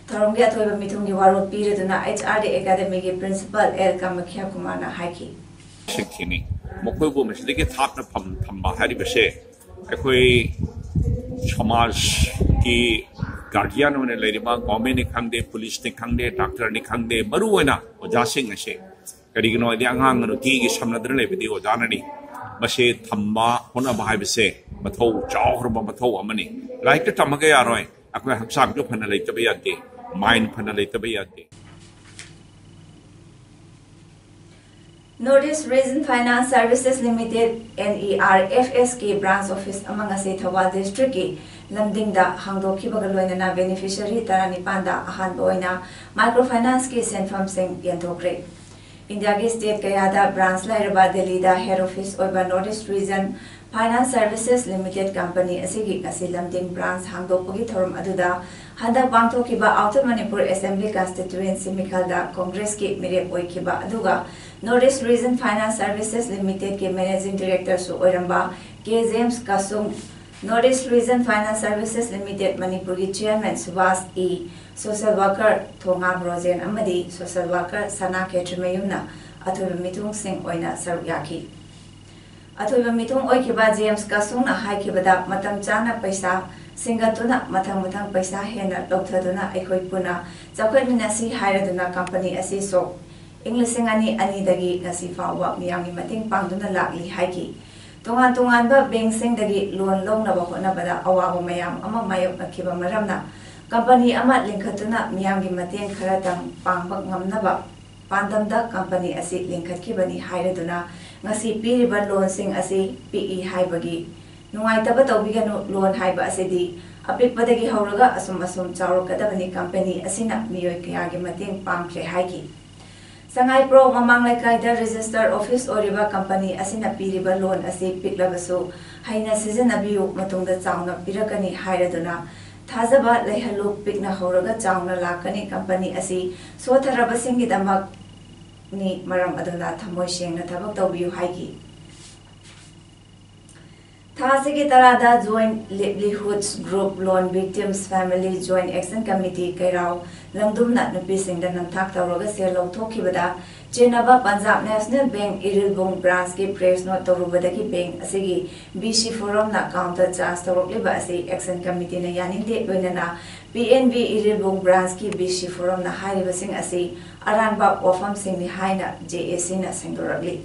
ꯊꯧꯔꯝꯒꯤ ꯑꯊꯣꯏꯕ ꯃꯤꯊꯨꯡꯒꯤ ꯋꯥꯔꯣꯜ ꯄꯤꯔꯗꯨꯅ H R D Academyꯒꯤ Principal L Kamakhya ꯀꯨꯃꯥꯔꯅ ꯍꯥꯏꯈꯤ꯫ ꯁꯤꯡꯊꯤꯅꯤ꯫ ꯃꯈꯣꯏꯕꯨ ꯃꯁꯤꯗꯒꯤ ꯊꯥꯞꯅ ꯐꯝ-, ꯊꯝꯕ ꯍꯥꯏꯔꯤꯕꯁꯦ ꯑꯩꯈꯣꯏ ꯁꯃꯥꯖꯀꯤ guardian ꯑꯣꯏꯅ ꯂꯩꯔꯤꯕ governmentꯅꯤ ꯈꯪꯗꯦ, policeꯅꯤ ꯈꯪꯗꯦ, doctorꯅꯤ ꯈꯪꯗꯦ, ꯃꯔꯨ ꯑꯣꯏꯅ ꯑꯣꯖꯥꯁꯤꯡ ꯑꯁꯦ, ꯀꯔꯤꯒꯤꯅꯣ ꯍꯥꯏꯗꯤ ꯑꯉꯥꯡ ꯅꯨꯄꯤꯒꯤ ꯁꯝꯅꯗꯨꯅ ꯂꯩꯕꯗꯤ ꯑꯣꯖꯥꯅꯅꯤ꯫ ꯃꯁꯤ ꯊꯝꯕ ꯍꯣꯠꯅꯕ ꯍꯥꯏꯕꯁꯦ ꯃꯊꯧ ꯆꯥꯎꯈ꯭ꯔꯕ ꯃꯊꯧ ꯑꯃꯅꯤ꯫ ꯂꯥꯏꯔꯤꯛꯇ ꯇꯝꯃꯒ ꯌꯥꯔꯣꯏ, ꯑꯩꯈꯣꯏ ꯍꯛꯆꯥꯡꯁꯨ ꯐꯅ ꯂꯩꯇꯕ ꯌꯥꯗꯦ, mind ꯐꯅ ꯂꯩꯇꯕ ꯌꯥꯗꯦ꯫ North East Region Finance Services Limited, N E R F S ꯀꯤ branch office ꯑꯃ ꯉꯁꯤ ꯊꯧꯕꯥꯜ districtꯀꯤ ꯂꯝꯗꯤꯡꯗ ꯍꯥꯡꯗꯣꯛꯈꯤꯕꯒ ꯂꯣꯏꯅꯅ beneficiary ꯇꯔꯥꯅꯤꯄꯥꯟꯗ ꯑꯍꯥꯟꯕ ꯑꯣꯏꯅ microfinanceꯀꯤ ꯁꯦꯟꯐꯝꯁꯤꯡ ꯌꯦꯟꯊꯣꯛꯈ꯭ꯔꯦ꯫ ꯏꯟꯗꯤꯌꯥꯒꯤ state ꯀꯌꯥꯗ branch ꯂꯩꯔꯕ ꯗꯦꯜꯂꯤꯗ head office ꯑꯣꯏꯕ North East Region Finance Services Limited company ꯑꯁꯤꯒꯤ ꯉꯁꯤ ꯂꯝꯗꯤꯡ branch ꯍꯥꯡꯗꯣꯛꯄꯒꯤ ꯊꯧꯔꯝ ꯑꯗꯨꯗ ꯍꯟꯗꯛ ꯄꯥꯡꯊꯣꯛꯈꯤꯕ Outer Manipur Assembly Constituency ꯃꯤꯈꯜꯗ Congressꯀꯤ ꯃꯤꯔꯦꯞ ꯑꯣꯏꯈꯤꯕ ꯑꯗꯨꯒ North East Region Finance Services Limitedꯀꯤ Managing Directorꯁꯨ ꯑꯣꯏꯔꯝꯕ K James ꯀꯁꯨꯡ, North East Region Finance Services Limited ꯃꯅꯤꯄꯨꯔꯒꯤ chairman Subhas E, social worker ꯊꯣꯉꯥ Brojen ꯑꯃꯗꯤ social worker ꯁꯅꯥ ꯈꯦꯇ꯭ꯔꯤꯃꯌꯨꯝꯅ ꯑꯊꯣꯏꯕ ꯃꯤꯊꯨꯡꯁꯤꯡ ꯑꯣꯏꯅ ꯁꯔꯨꯛ ꯌꯥꯈꯤ꯫ ꯑꯊꯣꯏꯕ ꯃꯤꯊꯨꯡ ꯑꯣꯏꯈꯤꯕ ꯖꯦꯝꯁ ꯀꯁꯨꯡꯅ ꯍꯥꯏꯈꯤꯕꯗ, ꯃꯇꯝ ꯆꯥꯅ ꯄꯩꯁꯥ ꯁꯤꯡꯒꯠꯇꯨꯅ ꯃꯊꯪ ꯃꯊꯪ ꯄꯩꯁꯥ ꯍꯦꯟꯅ ꯂꯧꯊꯗꯨꯅ ꯑꯩꯈꯣꯏ ꯄꯨꯟꯅ ꯆꯥꯎꯈꯠꯃꯤꯟꯅꯁꯤ ꯍꯥꯏꯔꯗꯨꯅ company ꯑꯁꯤ ꯁꯣꯛ ꯏꯪ ꯂꯤꯁꯤꯡ ꯑꯅꯤ ꯑꯅꯤꯗꯒꯤ ꯉꯁꯤ ꯐꯥꯎꯕ ꯃꯤꯌꯥꯝꯒꯤ ꯃꯇꯦꯡ ꯄꯥꯡꯗꯨꯅ ꯂꯥꯛꯂꯤ ꯍꯥꯏꯈꯤ꯫ ꯇꯣꯉꯥꯟ ꯇꯣꯉꯥꯟꯕ ꯕꯦꯡꯁꯤꯡꯗꯒꯤ ꯂꯣꯟ ꯂꯧꯅꯕ ꯍꯣꯠꯅꯕꯗ ꯑꯋꯥꯕ ꯃꯌꯥꯝ ꯑꯃ ꯃꯥꯌꯣꯛꯅꯈꯤꯕ ꯃꯔꯝꯅ ꯀꯝꯄꯅꯤ ꯑꯃ ꯂꯤꯡꯈꯠꯇꯨꯅ ꯃꯤꯌꯥꯝꯒꯤ ꯃꯇꯦꯡ ꯈꯔꯇꯪ ꯄꯥꯡꯕ ꯉꯝꯅꯕ ꯄꯥꯟꯗꯝꯗ ꯀꯝꯄꯅꯤ ꯑꯁꯤ ꯂꯤꯡꯈꯠꯈꯤꯕꯅꯤ ꯍꯥꯏꯔꯗꯨꯅ ꯉꯁꯤ ꯄꯤꯔꯤꯕ ꯂꯣꯟꯁꯤꯡ ꯑꯁꯤ ꯄꯤꯛꯏ ꯍꯥꯏꯕꯒꯤ ꯅꯨꯡꯉꯥꯏꯇꯕ ꯇꯧꯕꯤꯒꯅꯨ꯫ ꯂꯣꯟ ꯍꯥꯏꯕ ꯑꯁꯤꯗꯤ ꯑꯄꯤꯛꯄꯗꯒꯤ ꯍꯧꯔꯒ ꯑꯁꯨꯝ ꯑꯁꯨꯝ ꯆꯥꯎꯔꯛꯀꯗꯕꯅꯤ꯫ ꯀꯝꯄꯅꯤ ꯑꯁꯤꯅ ꯃꯤꯑꯣꯏ ꯀꯌꯥꯒꯤ ꯃꯇꯦꯡ ꯄꯥꯡꯈ꯭ꯔꯦ ꯍꯥꯏꯈꯤ꯫ ꯁꯉꯥꯏꯄ꯭ꯔꯧ ꯃꯃꯥꯡ ꯂꯩꯀꯥꯏꯗ ꯔꯦꯖꯤꯁꯇꯔ ꯑꯣꯐꯤꯁ ꯑꯣꯏꯔꯤꯕ ꯀꯝꯄꯅꯤ ꯑꯁꯤꯅ ꯄꯤꯔꯤꯕ ꯂꯣꯟ ꯑꯁꯤ ꯄꯤꯛꯂꯕꯁꯨ ꯍꯩꯅ ꯁꯤꯖꯤꯟꯅꯕꯤꯌꯨ, ꯃꯇꯨꯡꯗ ꯆꯥꯎꯅ ꯄꯤꯔꯛꯀꯅꯤ ꯍꯥꯏꯔꯗꯨꯅ ꯊꯥꯖꯕ ꯂꯩꯍꯜꯂꯨ꯫ ꯄꯤꯛꯅ ꯍꯧꯔꯒ ꯆꯥꯎꯅ ꯂꯥꯛꯀꯅꯤ꯫ ꯀꯝꯄꯅꯤ ꯑꯁꯤ ꯁꯣꯠꯊꯔꯕꯁꯤꯡꯒꯤꯗꯃꯛꯅꯤ, ꯃꯔꯝ ꯑꯗꯨꯅ ꯊꯃꯣꯏ ꯁꯦꯡꯅ ꯊꯕꯛ ꯇꯧꯕꯤꯌꯨ ꯍꯥꯏꯈꯤ꯫ ꯊꯥ ꯑꯁꯤꯒꯤ ꯇꯔꯥꯗ Joint Livelihoods Group Loan Victims Family Joint Action Committee ꯀꯩꯔꯥꯎ ꯂꯝꯗꯨꯝꯅ ꯅꯨꯄꯤꯁꯤꯡꯗ ꯅꯝꯊꯥꯛ ꯇꯧꯔꯒ ꯁꯦꯜ ꯂꯧꯊꯣꯛꯈꯤꯕꯗ ꯆꯦꯟꯅꯕ ꯄꯟꯖꯥꯕ ꯅꯦꯁꯅꯦꯜ ꯕꯦꯡꯛ ꯏꯔꯤꯜꯕꯨꯡ ꯕ꯭ꯔꯥꯟꯁꯀꯤ ꯄ꯭ꯔꯦꯁ ꯅꯣꯠ ꯇꯧꯔꯨꯕꯗꯒꯤ ꯕꯦꯡꯛ ꯑꯁꯤꯒꯤ ꯕꯤ ꯁꯤ ꯐꯣꯔꯝꯅ ꯀꯥꯎꯟꯇꯔ ꯆꯥꯔꯖ ꯇꯧꯔꯛꯂꯤꯕ ꯑꯁꯤ ꯑꯦꯛꯁꯟ ꯀꯃꯤꯇꯤꯅ ꯌꯥꯅꯤꯡꯗꯦ꯫ ꯂꯣꯏꯅꯅ ꯄꯤ ꯑꯦꯟ ꯕꯤ ꯏꯔꯤꯜꯕꯨꯡ ꯕ꯭ꯔꯥꯟꯁꯀꯤ ꯕꯤ ꯁꯤ ꯐꯣꯔꯝꯅ ꯍꯥꯏꯔꯤꯕꯁꯤꯡ ꯑꯁꯤ ꯑꯔꯥꯟꯕ ꯋꯥꯐꯝꯁꯤꯡꯅꯤ ꯍꯥꯏꯅ ꯖꯦ ꯑꯦ ꯁꯤꯅ ꯁꯦꯡꯗꯣꯔꯛꯂꯤ꯫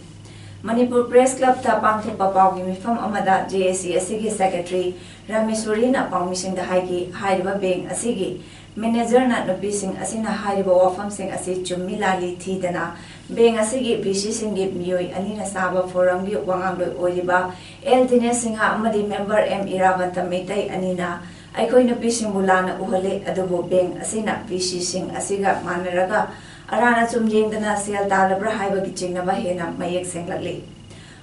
ꯃꯅꯤꯄꯨꯔ ꯄ꯭ꯔꯦꯁ ꯀ꯭ꯂꯕꯇ ꯄꯥꯡꯊꯣꯛꯄ ꯄꯥꯎꯒꯤ ꯃꯤꯐꯝ ꯑꯃꯗ ꯖꯦ ꯑꯦ ꯁꯤ ꯑꯁꯤꯒꯤ ꯁꯦꯀ꯭ꯔꯦꯇꯔꯤ ꯔꯥꯃꯦꯁꯣꯔꯤꯅ ꯄꯥꯎꯃꯤꯁꯤꯡꯗ ꯍꯥꯏꯈꯤ, ꯍꯥꯏꯔꯤꯕ ꯕꯦꯡꯛ ꯑꯁꯤꯒꯤ ꯃꯦꯅꯦꯖꯔꯅ ꯅꯨꯄꯤꯁꯤꯡ ꯑꯁꯤꯅ ꯍꯥꯏꯔꯤꯕ ꯋꯥꯐꯝꯁꯤꯡ ꯑꯁꯤ ꯆꯨꯝꯃꯤ ꯂꯥꯜꯂꯤ ꯊꯤꯗꯅ ꯕꯦꯡꯛ ꯑꯁꯤꯒꯤ ꯕꯤ ꯁꯤꯁꯤꯡꯒꯤ ꯃꯤꯑꯣꯏ ꯑꯅꯤꯅ ꯁꯥꯕ ꯐꯣꯔꯝꯒꯤ ꯋꯥꯉꯥꯡꯂꯣꯏ ꯑꯣꯏꯔꯤꯕ ꯑꯦꯜ ꯗꯤꯅꯦꯁ ꯁꯤꯡꯍ ꯑꯃꯗꯤ ꯃꯦꯝꯕꯔ ꯑꯦꯝ ꯏꯔꯥꯕꯟꯇ ꯃꯩꯇꯩ ꯑꯅꯤꯅ ꯑꯩꯈꯣꯏ ꯅꯨꯄꯤꯁꯤꯡꯕꯨ ꯂꯥꯟꯅ ꯎꯍꯜꯂꯦ, ꯑꯗꯨꯕꯨ ꯕꯦꯡꯛ ꯑꯁꯤꯅ ꯕꯤ ꯁꯤꯁꯤꯡ ꯑꯁꯤꯒ ꯃꯥꯟꯅꯔꯒ ꯑꯔꯥꯟ ꯑꯆꯨꯝ ꯌꯦꯡꯗꯅ ꯁꯦꯜ ꯇꯥꯜꯂꯕ꯭ꯔꯥ ꯍꯥꯏꯕꯒꯤ ꯆꯤꯡꯅꯕ ꯍꯦꯟꯅ ꯃꯌꯦꯛ ꯁꯦꯡꯂꯛꯂꯤ꯫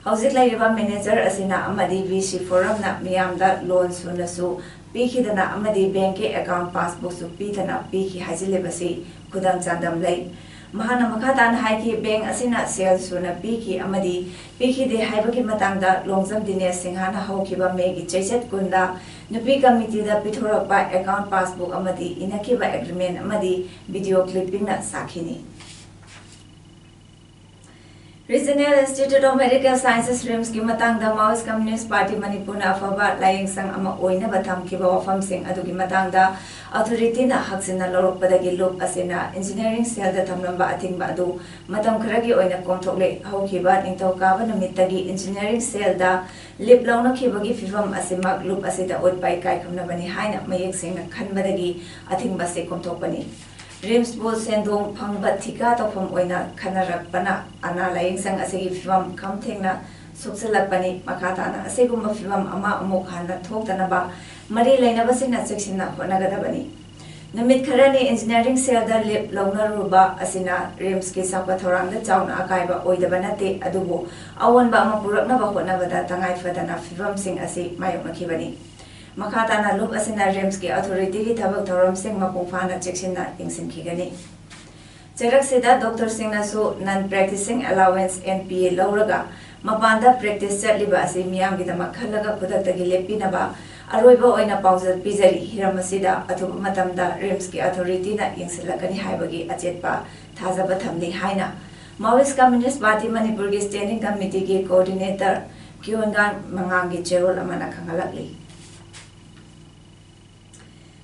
ꯍꯧꯖꯤꯛ ꯂꯩꯔꯤꯕ ꯃꯦꯅꯦꯖꯔ ꯑꯁꯤꯅ ꯑꯃꯗꯤ ꯕꯤ ꯁꯤ ꯐꯣꯔꯝꯅ ꯃꯤꯌꯥꯝꯗ ꯂꯣꯟ ꯁꯨꯅꯁꯨ ꯄꯤꯈꯤꯗꯅ ꯑꯃꯗꯤ ꯕꯦꯡꯛꯀꯤ ꯑꯦꯀꯥꯎꯟ ꯄꯥꯁꯕꯨꯛꯁꯨ ꯄꯤꯗꯅ ꯄꯤꯈꯤ ꯍꯥꯏꯖꯤꯜꯂꯤꯕꯁꯤ ꯈꯨꯗꯝ ꯆꯥꯡꯗꯝ ꯂꯩ꯫ ꯃꯍꯥꯛꯅ ꯃꯈꯥ ꯇꯥꯅ ꯍꯥꯏꯈꯤ, ꯕꯦꯡꯛ ꯑꯁꯤꯅ ꯁꯦꯜ ꯁꯨꯅ ꯄꯤꯈꯤ ꯑꯃꯗꯤ ꯄꯤꯈꯤꯗꯦ ꯍꯥꯏꯕꯒꯤ ꯃꯇꯥꯡꯗ ꯂꯣꯡꯖꯝ ꯗꯤꯅꯦꯁ ꯁꯤꯡꯍꯅ ꯍꯧꯈꯤꯕ ꯃꯦꯒꯤ ꯆꯩꯆꯠ ꯀꯨꯟꯗ ꯅꯨꯄꯤ ꯀꯃꯤꯇꯤꯗ ꯄꯤꯊꯣꯔꯛꯄ ꯑꯦꯀꯥꯎꯟ ꯄꯥꯁꯕꯨꯛ ꯑꯃꯗꯤ ꯏꯅꯈꯤꯕ ꯑꯦꯒ꯭ꯔꯤꯃꯦꯟ ꯑꯃꯗꯤ ꯚꯤꯗꯤꯑꯣ ꯀ꯭ꯂꯤꯞꯄꯤꯡꯅ ꯁꯥꯈꯤꯅꯤ꯫ Regional Institute of Medical Sciences, RIMSꯀꯤ ꯃꯇꯥꯡꯗ Maoist Communist Party ꯃꯅꯤꯄꯨꯔꯅ ꯑꯐꯕ ꯂꯥꯏꯌꯦꯡꯁꯪ ꯑꯃ ꯑꯣꯏꯅꯕ ꯊꯝꯈꯤꯕ ꯋꯥꯐꯝꯁꯤꯡ ꯑꯗꯨꯒꯤ ꯃꯇꯥꯡꯗ authorityꯅ ꯍꯛꯆꯤꯟꯅ ꯂꯧꯔꯛꯄꯗꯒꯤ ꯂꯨꯞ ꯑꯁꯤꯅ engineering cellꯗ ꯊꯝꯂꯝꯕ ꯑꯊꯤꯡꯕ ꯑꯗꯨ ꯃꯇꯝ ꯈꯔꯒꯤ ꯑꯣꯏꯅ ꯀꯣꯝꯊꯣꯛꯂꯦ꯫ ꯍꯧꯈꯤꯕ ꯅꯤꯡꯊꯧꯀꯥꯕ ꯅꯨꯃꯤꯠꯇꯒꯤ engineering cellꯗ ꯂꯤꯞ ꯂꯧꯅꯈꯤꯕꯒꯤ ꯐꯤꯚꯝ ꯑꯁꯤꯃꯛ ꯂꯨꯞ ꯑꯁꯤꯗ ꯎꯠꯄ ꯏꯀꯥꯏ ꯈꯨꯝꯅꯕꯅꯤ ꯍꯥꯏꯅ ꯃꯌꯦꯛ ꯁꯦꯡꯅ ꯈꯟꯕꯗꯒꯤ ꯑꯊꯤꯡꯕ ꯑꯁꯤ ꯀꯣꯝꯊꯣꯛꯄꯅꯤ꯫ RIMSꯄꯨ ꯁꯦꯟꯗꯣꯡ ꯐꯪꯕ ꯊꯤꯀꯥ ꯇꯧꯐꯝ ꯑꯣꯏꯅ ꯈꯟꯅꯔꯛꯄꯅ ꯑꯅꯥ ꯂꯥꯌꯦꯡꯁꯪ ꯑꯁꯤꯒꯤ ꯐꯤꯚꯝ ꯈꯝ ꯊꯦꯡꯅ ꯁꯣꯛꯆꯤꯜꯂꯛꯄꯅꯤ꯫ ꯃꯈꯥ ꯇꯥꯅ ꯑꯁꯤꯒꯨꯝꯕ ꯐꯤꯚꯝ ꯑꯃ ꯑꯃꯨꯛ ꯍꯟꯅ ꯊꯣꯛꯇꯅꯕ ꯃꯔꯤ ꯂꯩꯅꯕꯁꯤꯡꯅ ꯆꯦꯛꯁꯤꯟꯅ ꯍꯣꯠꯅꯒꯗꯕꯅꯤ꯫ ꯅꯨꯃꯤꯠ ꯈꯔꯅꯤ engineering cellꯗ ꯂꯤꯞ ꯂꯧꯅꯔꯨꯕ ꯑꯁꯤꯅ RIMSꯀꯤ ꯆꯥꯎꯈꯠ ꯊꯧꯔꯥꯡꯗ ꯆꯥꯎꯅ ꯑꯀꯥꯏꯕ ꯑꯣꯏꯗꯕ ꯅꯠꯇꯦ, ꯑꯗꯨꯕꯨ ꯑꯑꯣꯟꯕ ꯑꯃ ꯄꯨꯔꯛꯅꯕ ꯍꯣꯠꯅꯕꯗ ꯇꯉꯥꯏ ꯐꯗꯅ ꯐꯤꯚꯝꯁꯤꯡ ꯑꯁꯤ ꯃꯥꯌꯣꯛꯅꯈꯤꯕꯅꯤ꯫ ꯃꯈꯥ ꯇꯥꯅ ꯂꯨꯞ ꯑꯁꯤꯅ RIMSꯀꯤ authorityꯒꯤ ꯊꯕꯛ ꯊꯧꯔꯝꯁꯤꯡ ꯃꯄꯨꯡ ꯐꯥꯅ ꯆꯦꯛꯁꯤꯟꯅ ꯌꯦꯡꯁꯤꯟꯈꯤꯒꯅꯤ꯫ ꯆꯩꯔꯛꯁꯤꯗ doctorꯁꯤꯡꯅꯁꯨ non practicing allowance, NPA, ꯂꯧꯔꯒ ꯃꯄꯥꯟꯗ practice ꯆꯠꯂꯤꯕ ꯑꯁꯤ ꯃꯤꯌꯥꯝꯒꯤꯗꯃꯛ ꯈꯜꯂꯒ ꯈꯨꯗꯛꯇꯒꯤ ꯂꯦꯞꯄꯤꯅꯕ ꯑꯔꯣꯏꯕ ꯑꯣꯏꯅ ꯄꯥꯎꯖꯦꯜ ꯄꯤꯖꯔꯤ꯫ ꯍꯤꯔꯝ ꯑꯁꯤꯗ ꯑꯊꯨꯕ ꯃꯇꯝꯗ RIMSꯀꯤ authorityꯅ ꯌꯦꯡꯁꯤꯜꯂꯛꯀꯅꯤ ꯍꯥꯏꯕꯒꯤ ꯑꯆꯦꯠꯄ ꯊꯥꯖꯕ ꯊꯝꯂꯤ ꯍꯥꯏꯅ Maoist Communist Party ꯃꯅꯤꯄꯨꯔꯒꯤ Standing Committeeꯒꯤ coordinator ꯀꯤꯌꯣꯟꯒꯥꯟ ꯃꯉꯥꯡꯒꯤ ꯆꯦꯔꯣꯜ ꯑꯃꯅ ꯈꯪꯍꯜꯂꯛꯂꯤ꯫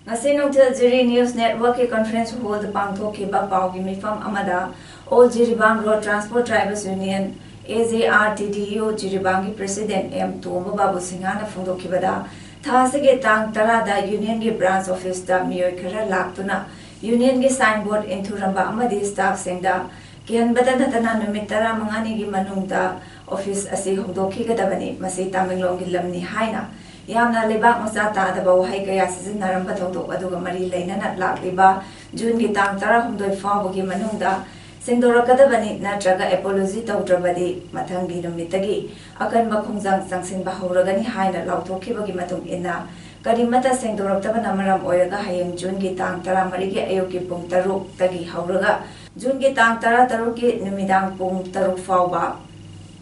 ꯉꯁꯤ ꯅꯨꯡꯊꯤꯜ ꯖꯤꯔꯤ News Networkꯀꯤ conference hallꯗ ꯄꯥꯡꯊꯣꯛꯈꯤꯕ ꯄꯥꯎꯒꯤ ꯃꯤꯐꯝ ꯑꯃꯗ All Jiribam Road Transport Tribals Union, AJRTTU, ꯖꯤꯔꯤꯕꯥꯝꯒꯤ president ꯑꯦꯝ ꯇꯣꯝꯕ ꯕꯥꯕꯨ ꯁꯤꯡꯍꯅ ꯐꯣꯡꯗꯣꯛꯈꯤꯕꯗ, ꯊꯥ ꯑꯁꯤꯒꯤ ꯇꯥꯡ ꯇꯔꯥꯗ unionꯒꯤ branch officeꯇ ꯃꯤꯑꯣꯏ ꯈꯔ ꯂꯥꯛꯇꯨꯅ unionꯒꯤ signboard ꯏꯟꯊꯨꯔꯝꯕ ꯑꯃꯗꯤ staffꯁꯤꯡꯗ ꯀꯤꯍꯟꯕꯗ ꯅꯠꯇꯅ ꯅꯨꯃꯤꯠ ꯇꯔꯥꯃꯉꯥꯅꯤꯒꯤ ꯃꯅꯨꯡꯗ office ꯑꯁꯤ ꯍꯣꯡꯗꯣꯛꯈꯤꯒꯗꯕꯅꯤ, ꯃꯁꯤ ꯇꯥꯃꯦꯡꯂꯣꯡꯒꯤ ꯂꯝꯅꯤ ꯍꯥꯏꯅ ꯌꯥꯝꯅ ꯂꯩꯕꯥꯛ ꯃꯆꯥ ꯇꯥꯗꯕ ꯋꯥꯍꯩ ꯀꯌꯥ ꯁꯤꯖꯤꯟꯅꯔꯝꯕ ꯊꯧꯗꯣꯛ ꯑꯗꯨꯒ ꯃꯔꯤ ꯂꯩꯅꯅ ꯂꯥꯛꯂꯤꯕ Juneꯒꯤ ꯇꯥꯡ ꯇꯔꯥꯍꯨꯝꯗꯣꯏ ꯐꯥꯎꯕꯒꯤ ꯃꯅꯨꯡꯗ ꯁꯦꯡꯗꯣꯔꯛꯀꯗꯕꯅꯤ, ꯅꯠꯇ꯭ꯔꯒ apology ꯇꯧꯗ꯭ꯔꯕꯗꯤ ꯃꯊꯪꯒꯤ ꯅꯨꯃꯤꯠꯇꯒꯤ ꯑꯀꯟꯕ ꯈꯣꯡꯖꯪ ꯆꯪꯁꯤꯟꯕ ꯍꯧꯔꯒꯅꯤ ꯍꯥꯏꯅ ꯂꯥꯎꯊꯣꯛꯈꯤꯕꯒꯤ ꯃꯇꯨꯡ ꯏꯟꯅ, ꯀꯔꯤꯃꯠꯇ ꯁꯦꯡꯗꯣꯔꯛꯇꯕꯅ ꯃꯔꯝ ꯑꯣꯏꯔꯒ ꯍꯌꯦꯡ Juneꯒꯤ ꯇꯥꯡ ꯇꯔꯥꯃꯔꯤꯒꯤ ꯑꯌꯨꯛꯀꯤ ꯄꯨꯡ ꯇꯔꯨꯛꯇꯒꯤ ꯍꯧꯔꯒ Juneꯒꯤ ꯇꯥꯡ ꯇꯔꯥꯇꯔꯨꯛꯀꯤ ꯅꯨꯃꯤꯗꯥꯡ ꯄꯨꯡ ꯇꯔꯨꯛ ꯐꯥꯎꯕ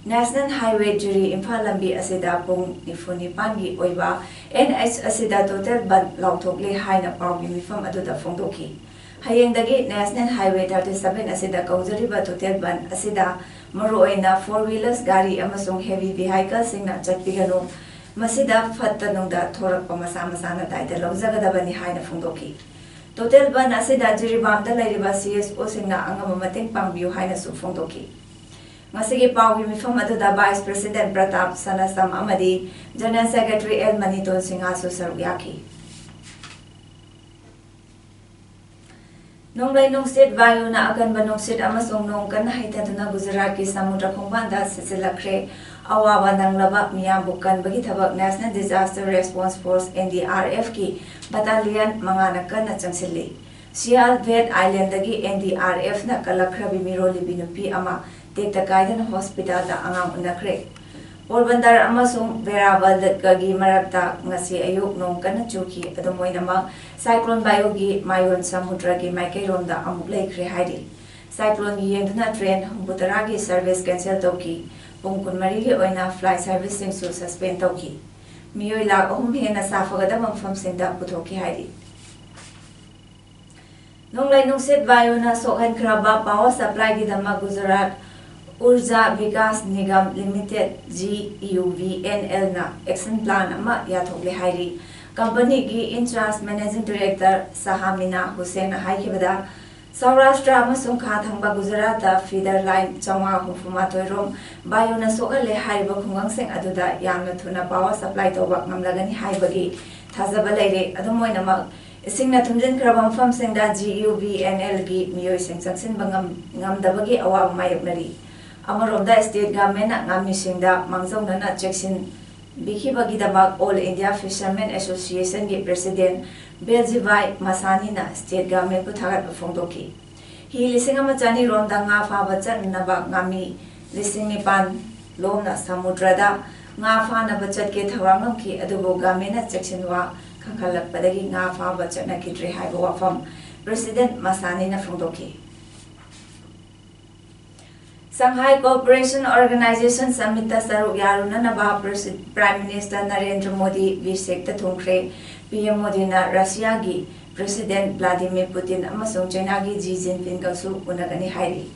National Highway ꯖꯤꯔꯤ ꯏꯝꯐꯥꯜ ꯂꯝꯕꯤ ꯑꯁꯤꯗ ꯄꯨꯡ ꯅꯤꯐꯨ ꯅꯤꯄꯥꯟꯒꯤ ꯑꯣꯏꯕ NH ꯑꯁꯤꯗ total ꯕꯟꯗ ꯂꯥꯎꯊꯣꯛꯂꯦ ꯍꯥꯏꯅ ꯄꯥꯎꯒꯤ ꯃꯤꯐꯝ ꯑꯗꯨꯗ ꯐꯣꯡꯗꯣꯛꯈꯤ꯫ ꯍꯌꯦꯡꯗꯒꯤ National Highway thirty seven ꯑꯁꯤꯗ ꯀꯧꯖꯔꯤꯕ total bandh ꯑꯁꯤꯗ ꯃꯔꯨꯑꯣꯏꯅ four wheelers ꯒꯥꯔꯤ ꯑꯃꯁꯨꯡ heavy vehicleꯁꯤꯡꯅ ꯆꯠꯄꯤꯒꯅꯨ꯫ ꯃꯁꯤꯗ ꯐꯠꯇ ꯅꯨꯡꯗ ꯊꯣꯔꯛꯄ ꯃꯁꯥ ꯃꯁꯥꯅ ꯗꯥꯏꯇ ꯂꯧꯖꯒꯗꯕꯅꯤ ꯍꯥꯏꯅ ꯐꯣꯡꯗꯣꯛꯈꯤ꯫ Total bandh ꯑꯁꯤꯗ ꯖꯤꯔꯤꯕꯥꯝꯗ ꯂꯩꯔꯤꯕ CSOꯁꯤꯡꯅ ꯑꯉꯝꯕ ꯃꯇꯦꯡ ꯄꯥꯡꯕꯤꯌꯨ ꯍꯥꯏꯅꯁꯨ ꯐꯣꯡꯗꯣꯛꯈꯤ꯫ ꯉꯁꯤꯒꯤ ꯄꯥꯎꯒꯤ ꯃꯤꯐꯝ ꯑꯗꯨꯗ Vice President ꯄ꯭ꯔꯇꯥꯞ ꯁꯅꯥꯁꯝ ꯑꯃꯗꯤ General Secretary ꯑꯦꯜ ꯃꯅꯤꯇꯣꯟ ꯁꯤꯡꯍꯁꯨ ꯁꯔꯨꯛ ꯌꯥꯈꯤ꯫ ꯅꯣꯡꯂꯩ ꯅꯨꯡꯁꯤꯠ ꯚꯥꯌꯨꯅ ꯑꯀꯟꯕ ꯅꯨꯡꯁꯤꯠ ꯑꯃꯁꯨꯡ ꯅꯣꯡ ꯀꯟꯅ ꯍꯩꯊꯗꯨꯅ ꯒꯨꯖꯔꯥꯠꯀꯤ ꯁꯃꯨꯗ꯭ꯔ ꯈꯣꯡꯕꯥꯟꯗ ꯁꯤꯠꯆꯤꯜꯂꯛꯈ꯭ꯔꯦ꯫ ꯑꯋꯥꯕ ꯅꯪꯂꯕ ꯃꯤꯌꯥꯝꯕꯨ ꯀꯟꯕꯒꯤ ꯊꯕꯛ National Disaster Response Force, NDRFꯀꯤ battalion ꯃꯉꯥꯅ ꯀꯟꯅ ꯆꯪꯁꯤꯜꯂꯤ꯫ ꯁꯤꯌꯥꯜ ꯚꯦꯠ Islandꯗꯒꯤ NDRFꯅ ꯀꯜꯂꯛꯈ꯭ꯔꯕꯤ ꯃꯤꯔꯣꯜꯂꯤꯕꯤ ꯅꯨꯄꯤ ꯑꯃ ꯇꯦꯛꯇ ꯀꯥꯏꯗꯅ hospitalꯗ ꯑꯉꯥꯡ ꯎꯅꯈ꯭ꯔꯦ꯫ ꯄꯣꯔꯕꯟꯗꯔ ꯑꯃꯁꯨꯡ ꯚꯦꯔꯥꯕꯜꯗꯒꯤ ꯃꯔꯛꯇ ꯉꯁꯤ ꯑꯌꯨꯛ ꯅꯣꯡ ꯀꯟꯅ ꯆꯨꯈꯤ꯫ ꯑꯗꯨꯝ ꯑꯣꯏꯅꯃꯛ, Cyclone ꯚꯥꯌꯨꯒꯤ ꯃꯥꯌꯣꯟ ꯁꯃꯨꯗ꯭ꯔꯒꯤ ꯃꯥꯏꯀꯩꯔꯣꯝꯗ ꯑꯃꯨꯛ ꯂꯩꯈ꯭ꯔꯦ ꯍꯥꯏꯔꯤ꯫ Cycloneꯒꯤ ꯌꯦꯡꯗꯨꯅ train ꯍꯨꯝꯐꯨꯇꯔꯥꯒꯤ service cancel ꯇꯧꯈꯤ꯫ ꯄꯨꯡ ꯀꯨꯟꯃꯔꯤꯒꯤ ꯑꯣꯏꯅ flight serviceꯁꯤꯡꯁꯨ suspend ꯇꯧꯈꯤ꯫ ꯃꯤꯑꯣꯏ ꯂꯥꯈ ꯑꯍꯨꯝ ꯍꯦꯟꯅ ꯁꯥꯐꯒꯗꯕ ꯃꯐꯝꯁꯤꯡꯗ ꯄꯨꯊꯣꯛꯈꯤ ꯍꯥꯏꯔꯤ꯫ ꯅꯣꯡꯂꯩ ꯅꯨꯡꯁꯤꯠ ꯚꯥꯌꯨꯅ ꯁꯣꯛꯍꯟꯈ꯭ꯔꯕ power supplyꯒꯤꯗꯃꯛ ꯒꯨꯖꯔꯥꯠ ꯎꯔꯖꯥ ꯚꯤꯀꯥꯁ ꯅꯤꯒꯝ ꯂꯤꯃꯤꯇꯦꯗ, GUVNLꯅ action plan ꯑꯃ ꯌꯥꯊꯣꯛꯂꯦ ꯍꯥꯏꯔꯤ꯫ Companyꯒꯤ in charge managing director ꯁꯍꯥꯃꯤꯅꯥ ꯍꯨꯁꯦꯟꯅ ꯍꯥꯏꯈꯤꯕꯗ, Saurashtra ꯑꯃꯁꯨꯡ ꯈꯥ ꯊꯪꯕ ꯒꯨꯖꯔꯥꯠꯇ feeder line ꯆꯥꯝꯃꯉꯥ ꯍꯨꯝꯐꯨ ꯃꯥꯊꯣꯏ ꯔꯣꯝ ꯚꯥꯌꯨꯅ ꯁꯣꯛꯍꯜꯂꯦ ꯍꯥꯏꯔꯤꯕ ꯈꯨꯡꯒꯪꯁꯤꯡ ꯑꯗꯨꯗ ꯌꯥꯝꯅ ꯊꯨꯅ power supply ꯇꯧꯕ ꯉꯝꯂꯒꯅꯤ ꯍꯥꯏꯕꯒꯤ ꯊꯥꯖꯕ ꯂꯩꯔꯦ꯫ ꯑꯗꯨꯝ ꯑꯣꯏꯅꯃꯛ, ꯏꯁꯤꯡꯅ ꯊꯨꯝꯖꯤꯟꯈ꯭ꯔꯕ ꯃꯐꯝꯁꯤꯡꯗ GUVNLꯒꯤ ꯃꯤꯑꯣꯏꯁꯤꯡ ꯆꯪꯁꯤꯟꯕ ꯉꯝ-, ꯉꯝꯗꯕꯒꯤ ꯑꯋꯥꯕ ꯃꯥꯌꯣꯛꯅꯔꯤ꯫ ꯑꯃꯔꯣꯝꯗ, state governmentꯅ ꯉꯥꯃꯤꯁꯤꯡꯗ ꯃꯥꯡꯖꯧꯅꯅ ꯆꯦꯛꯁꯤꯟꯕꯤꯈꯤꯕꯒꯤꯗꯃꯛ All India Fishermen Associationꯒꯤ president ꯕꯦꯜꯖꯤꯚꯥꯏ ꯃꯁꯥꯅꯤꯅ state governmentꯄꯨ ꯊꯥꯒꯠꯄ ꯐꯣꯡꯗꯣꯛꯈꯤ꯫ ꯍꯤ ꯂꯤꯁꯤꯡ ꯑꯃ ꯆꯅꯤ ꯔꯣꯝꯗ ꯉꯥ ꯐꯥꯕ ꯆꯠꯅꯅꯕ ꯉꯥꯃꯤ ꯂꯤꯁꯤꯡ ꯅꯤꯄꯥꯟ ꯂꯣꯝꯅ ꯁꯃꯨꯗ꯭ꯔꯗ ꯉꯥ ꯐꯥꯅꯕ ꯆꯠꯀꯦ ꯊꯧꯔꯥꯡꯂꯝꯈꯤ, ꯑꯗꯨꯕꯨ governmentꯅ ꯆꯦꯛꯁꯤꯟꯋꯥ ꯈꯪꯍꯜꯂꯛꯄꯗꯒꯤ ꯉꯥ ꯐꯥꯕ ꯆꯠꯅꯈꯤꯗ꯭ꯔꯦ ꯍꯥꯏꯕ ꯋꯥꯐꯝ president ꯃꯁꯥꯅꯤꯅ ꯐꯣꯡꯗꯣꯛꯈꯤ꯫ Shanghai Cooperation Organization summitꯇ ꯁꯔꯨꯛ ꯌꯥꯔꯨꯅꯅꯕ Presi-, Prime Minister Narendra Modi ꯕꯤꯁꯦꯛꯇ ꯊꯨꯡꯈ꯭ꯔꯦ꯫ PM ꯃꯣꯗꯤꯅ ꯔꯁꯤꯌꯥꯒꯤ President Vladimir Putin ꯑꯃꯁꯨꯡ ꯆꯩꯅꯥꯒꯤ ꯖꯤ ꯖꯤꯟꯄꯤꯡꯒꯁꯨ ꯎꯅꯒꯅꯤ ꯍꯥꯏꯔꯤ꯫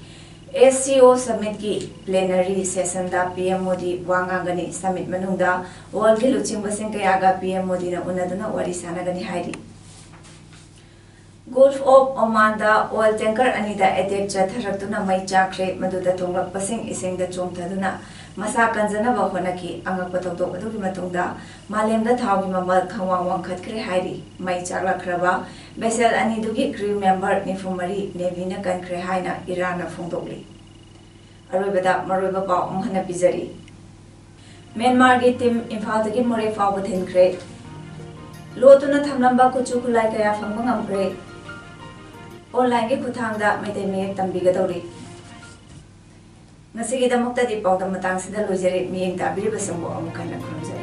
ꯑꯦꯁ ꯁꯤ ꯑꯣ ꯁꯃꯤꯠꯀꯤ ꯄ꯭ꯂꯦꯅꯔꯤ ꯁꯦꯁꯟꯗ ꯄꯤ ꯑꯦꯝ ꯃꯣꯗꯤ ꯋꯥ ꯉꯥꯡꯒꯅꯤ꯫ ꯁꯃꯤꯠ ꯃꯅꯨꯡꯗ ꯋꯥꯔꯜꯒꯤ ꯂꯨꯆꯤꯡꯕꯁꯤꯡ ꯀꯌꯥꯒ ꯄꯤ ꯑꯦꯝ ꯃꯣꯗꯤꯅ ꯎꯅꯗꯨꯅ ꯋꯥꯔꯤ ꯁꯥꯟꯅꯒꯅꯤ ꯍꯥꯏꯔꯤ꯫ ꯒꯜꯐ ꯑꯣꯐ ꯑꯣꯃꯥꯟꯗ ꯑꯣꯏꯜ ꯇꯦꯡꯀꯔ ꯑꯅꯤꯗ ꯑꯦꯇꯦꯛ ꯆꯠꯊꯔꯛꯇꯨꯅ ꯃꯩ ꯆꯥꯛꯈ꯭ꯔꯦ꯫ ꯃꯗꯨꯗ ꯇꯣꯡꯂꯛꯄꯁꯤꯡ ꯏꯁꯤꯡꯗ ꯆꯣꯡꯊꯗꯨꯅ ꯃꯁꯥ ꯀꯟꯖꯅꯕ ꯍꯣꯠꯅꯈꯤ꯫ ꯑꯉꯛꯄ ꯊꯧꯗꯣꯛ ꯑꯗꯨꯒꯤ ꯃꯇꯨꯡꯗ ꯃꯥꯂꯦꯝꯗ ꯊꯥꯎꯒꯤ ꯃꯃꯜ ꯈꯪꯋꯥꯡ ꯋꯥꯡꯈꯠꯈ꯭ꯔꯦ ꯍꯥꯏꯔꯤ꯫ ꯃꯩ ꯆꯥꯛꯂꯛꯈ꯭ꯔꯕ ꯚꯦꯁꯦꯜ ꯑꯅꯤꯗꯨꯒꯤ ꯀ꯭ꯔꯤꯎ ꯃꯦꯝꯕꯔ ꯅꯤꯐꯨ ꯃꯔꯤ ꯅꯦꯚꯤꯅ ꯀꯟꯈ꯭ꯔꯦ ꯍꯥꯏꯅ ꯏꯔꯥꯟꯅ ꯐꯣꯡꯗꯣꯛꯂꯤ꯫ ꯑꯔꯣꯏꯕꯗ ꯃꯔꯨꯑꯣꯏꯕ ꯄꯥꯎ ꯑꯃꯨꯛ ꯍꯟꯅ ꯄꯤꯖꯔꯤ꯫ ꯃ꯭ꯌꯥꯟꯃꯥꯔꯒꯤ ꯇꯤꯝ ꯏꯝꯐꯥꯜꯗꯒꯤ ꯃꯣꯔꯦ ꯐꯥꯎꯕ ꯊꯤꯟꯈ꯭ꯔꯦ꯫ ꯂꯣꯠꯇꯨꯅ ꯊꯝꯂꯝꯕ ꯈꯨꯠꯁꯨ ꯈꯨꯠꯂꯥꯏ ꯀꯌꯥ ꯐꯪꯕ ꯉꯝꯈ꯭ꯔꯦ꯫ ꯑꯣꯟꯂꯥꯏꯟꯒꯤ ꯈꯨꯠꯊꯥꯡꯗ ꯃꯩꯇꯩ ꯃꯌꯦꯛ ꯇꯝꯕꯤꯒꯗꯧꯔꯤ꯫ ꯉꯁꯤꯒꯤꯗꯃꯛꯇꯗꯤ ꯄꯥꯎꯗꯝ ꯃꯇꯥꯡꯁꯤꯗ ꯂꯣꯏꯖꯔꯦ꯫ ꯃꯤꯠꯌꯦꯡ ꯇꯥꯕꯤꯔꯤꯕꯁꯤꯡꯕꯨ ꯑꯃꯨꯛ ꯍꯟꯅ ꯈꯨꯔꯨꯝꯖꯔꯤ꯫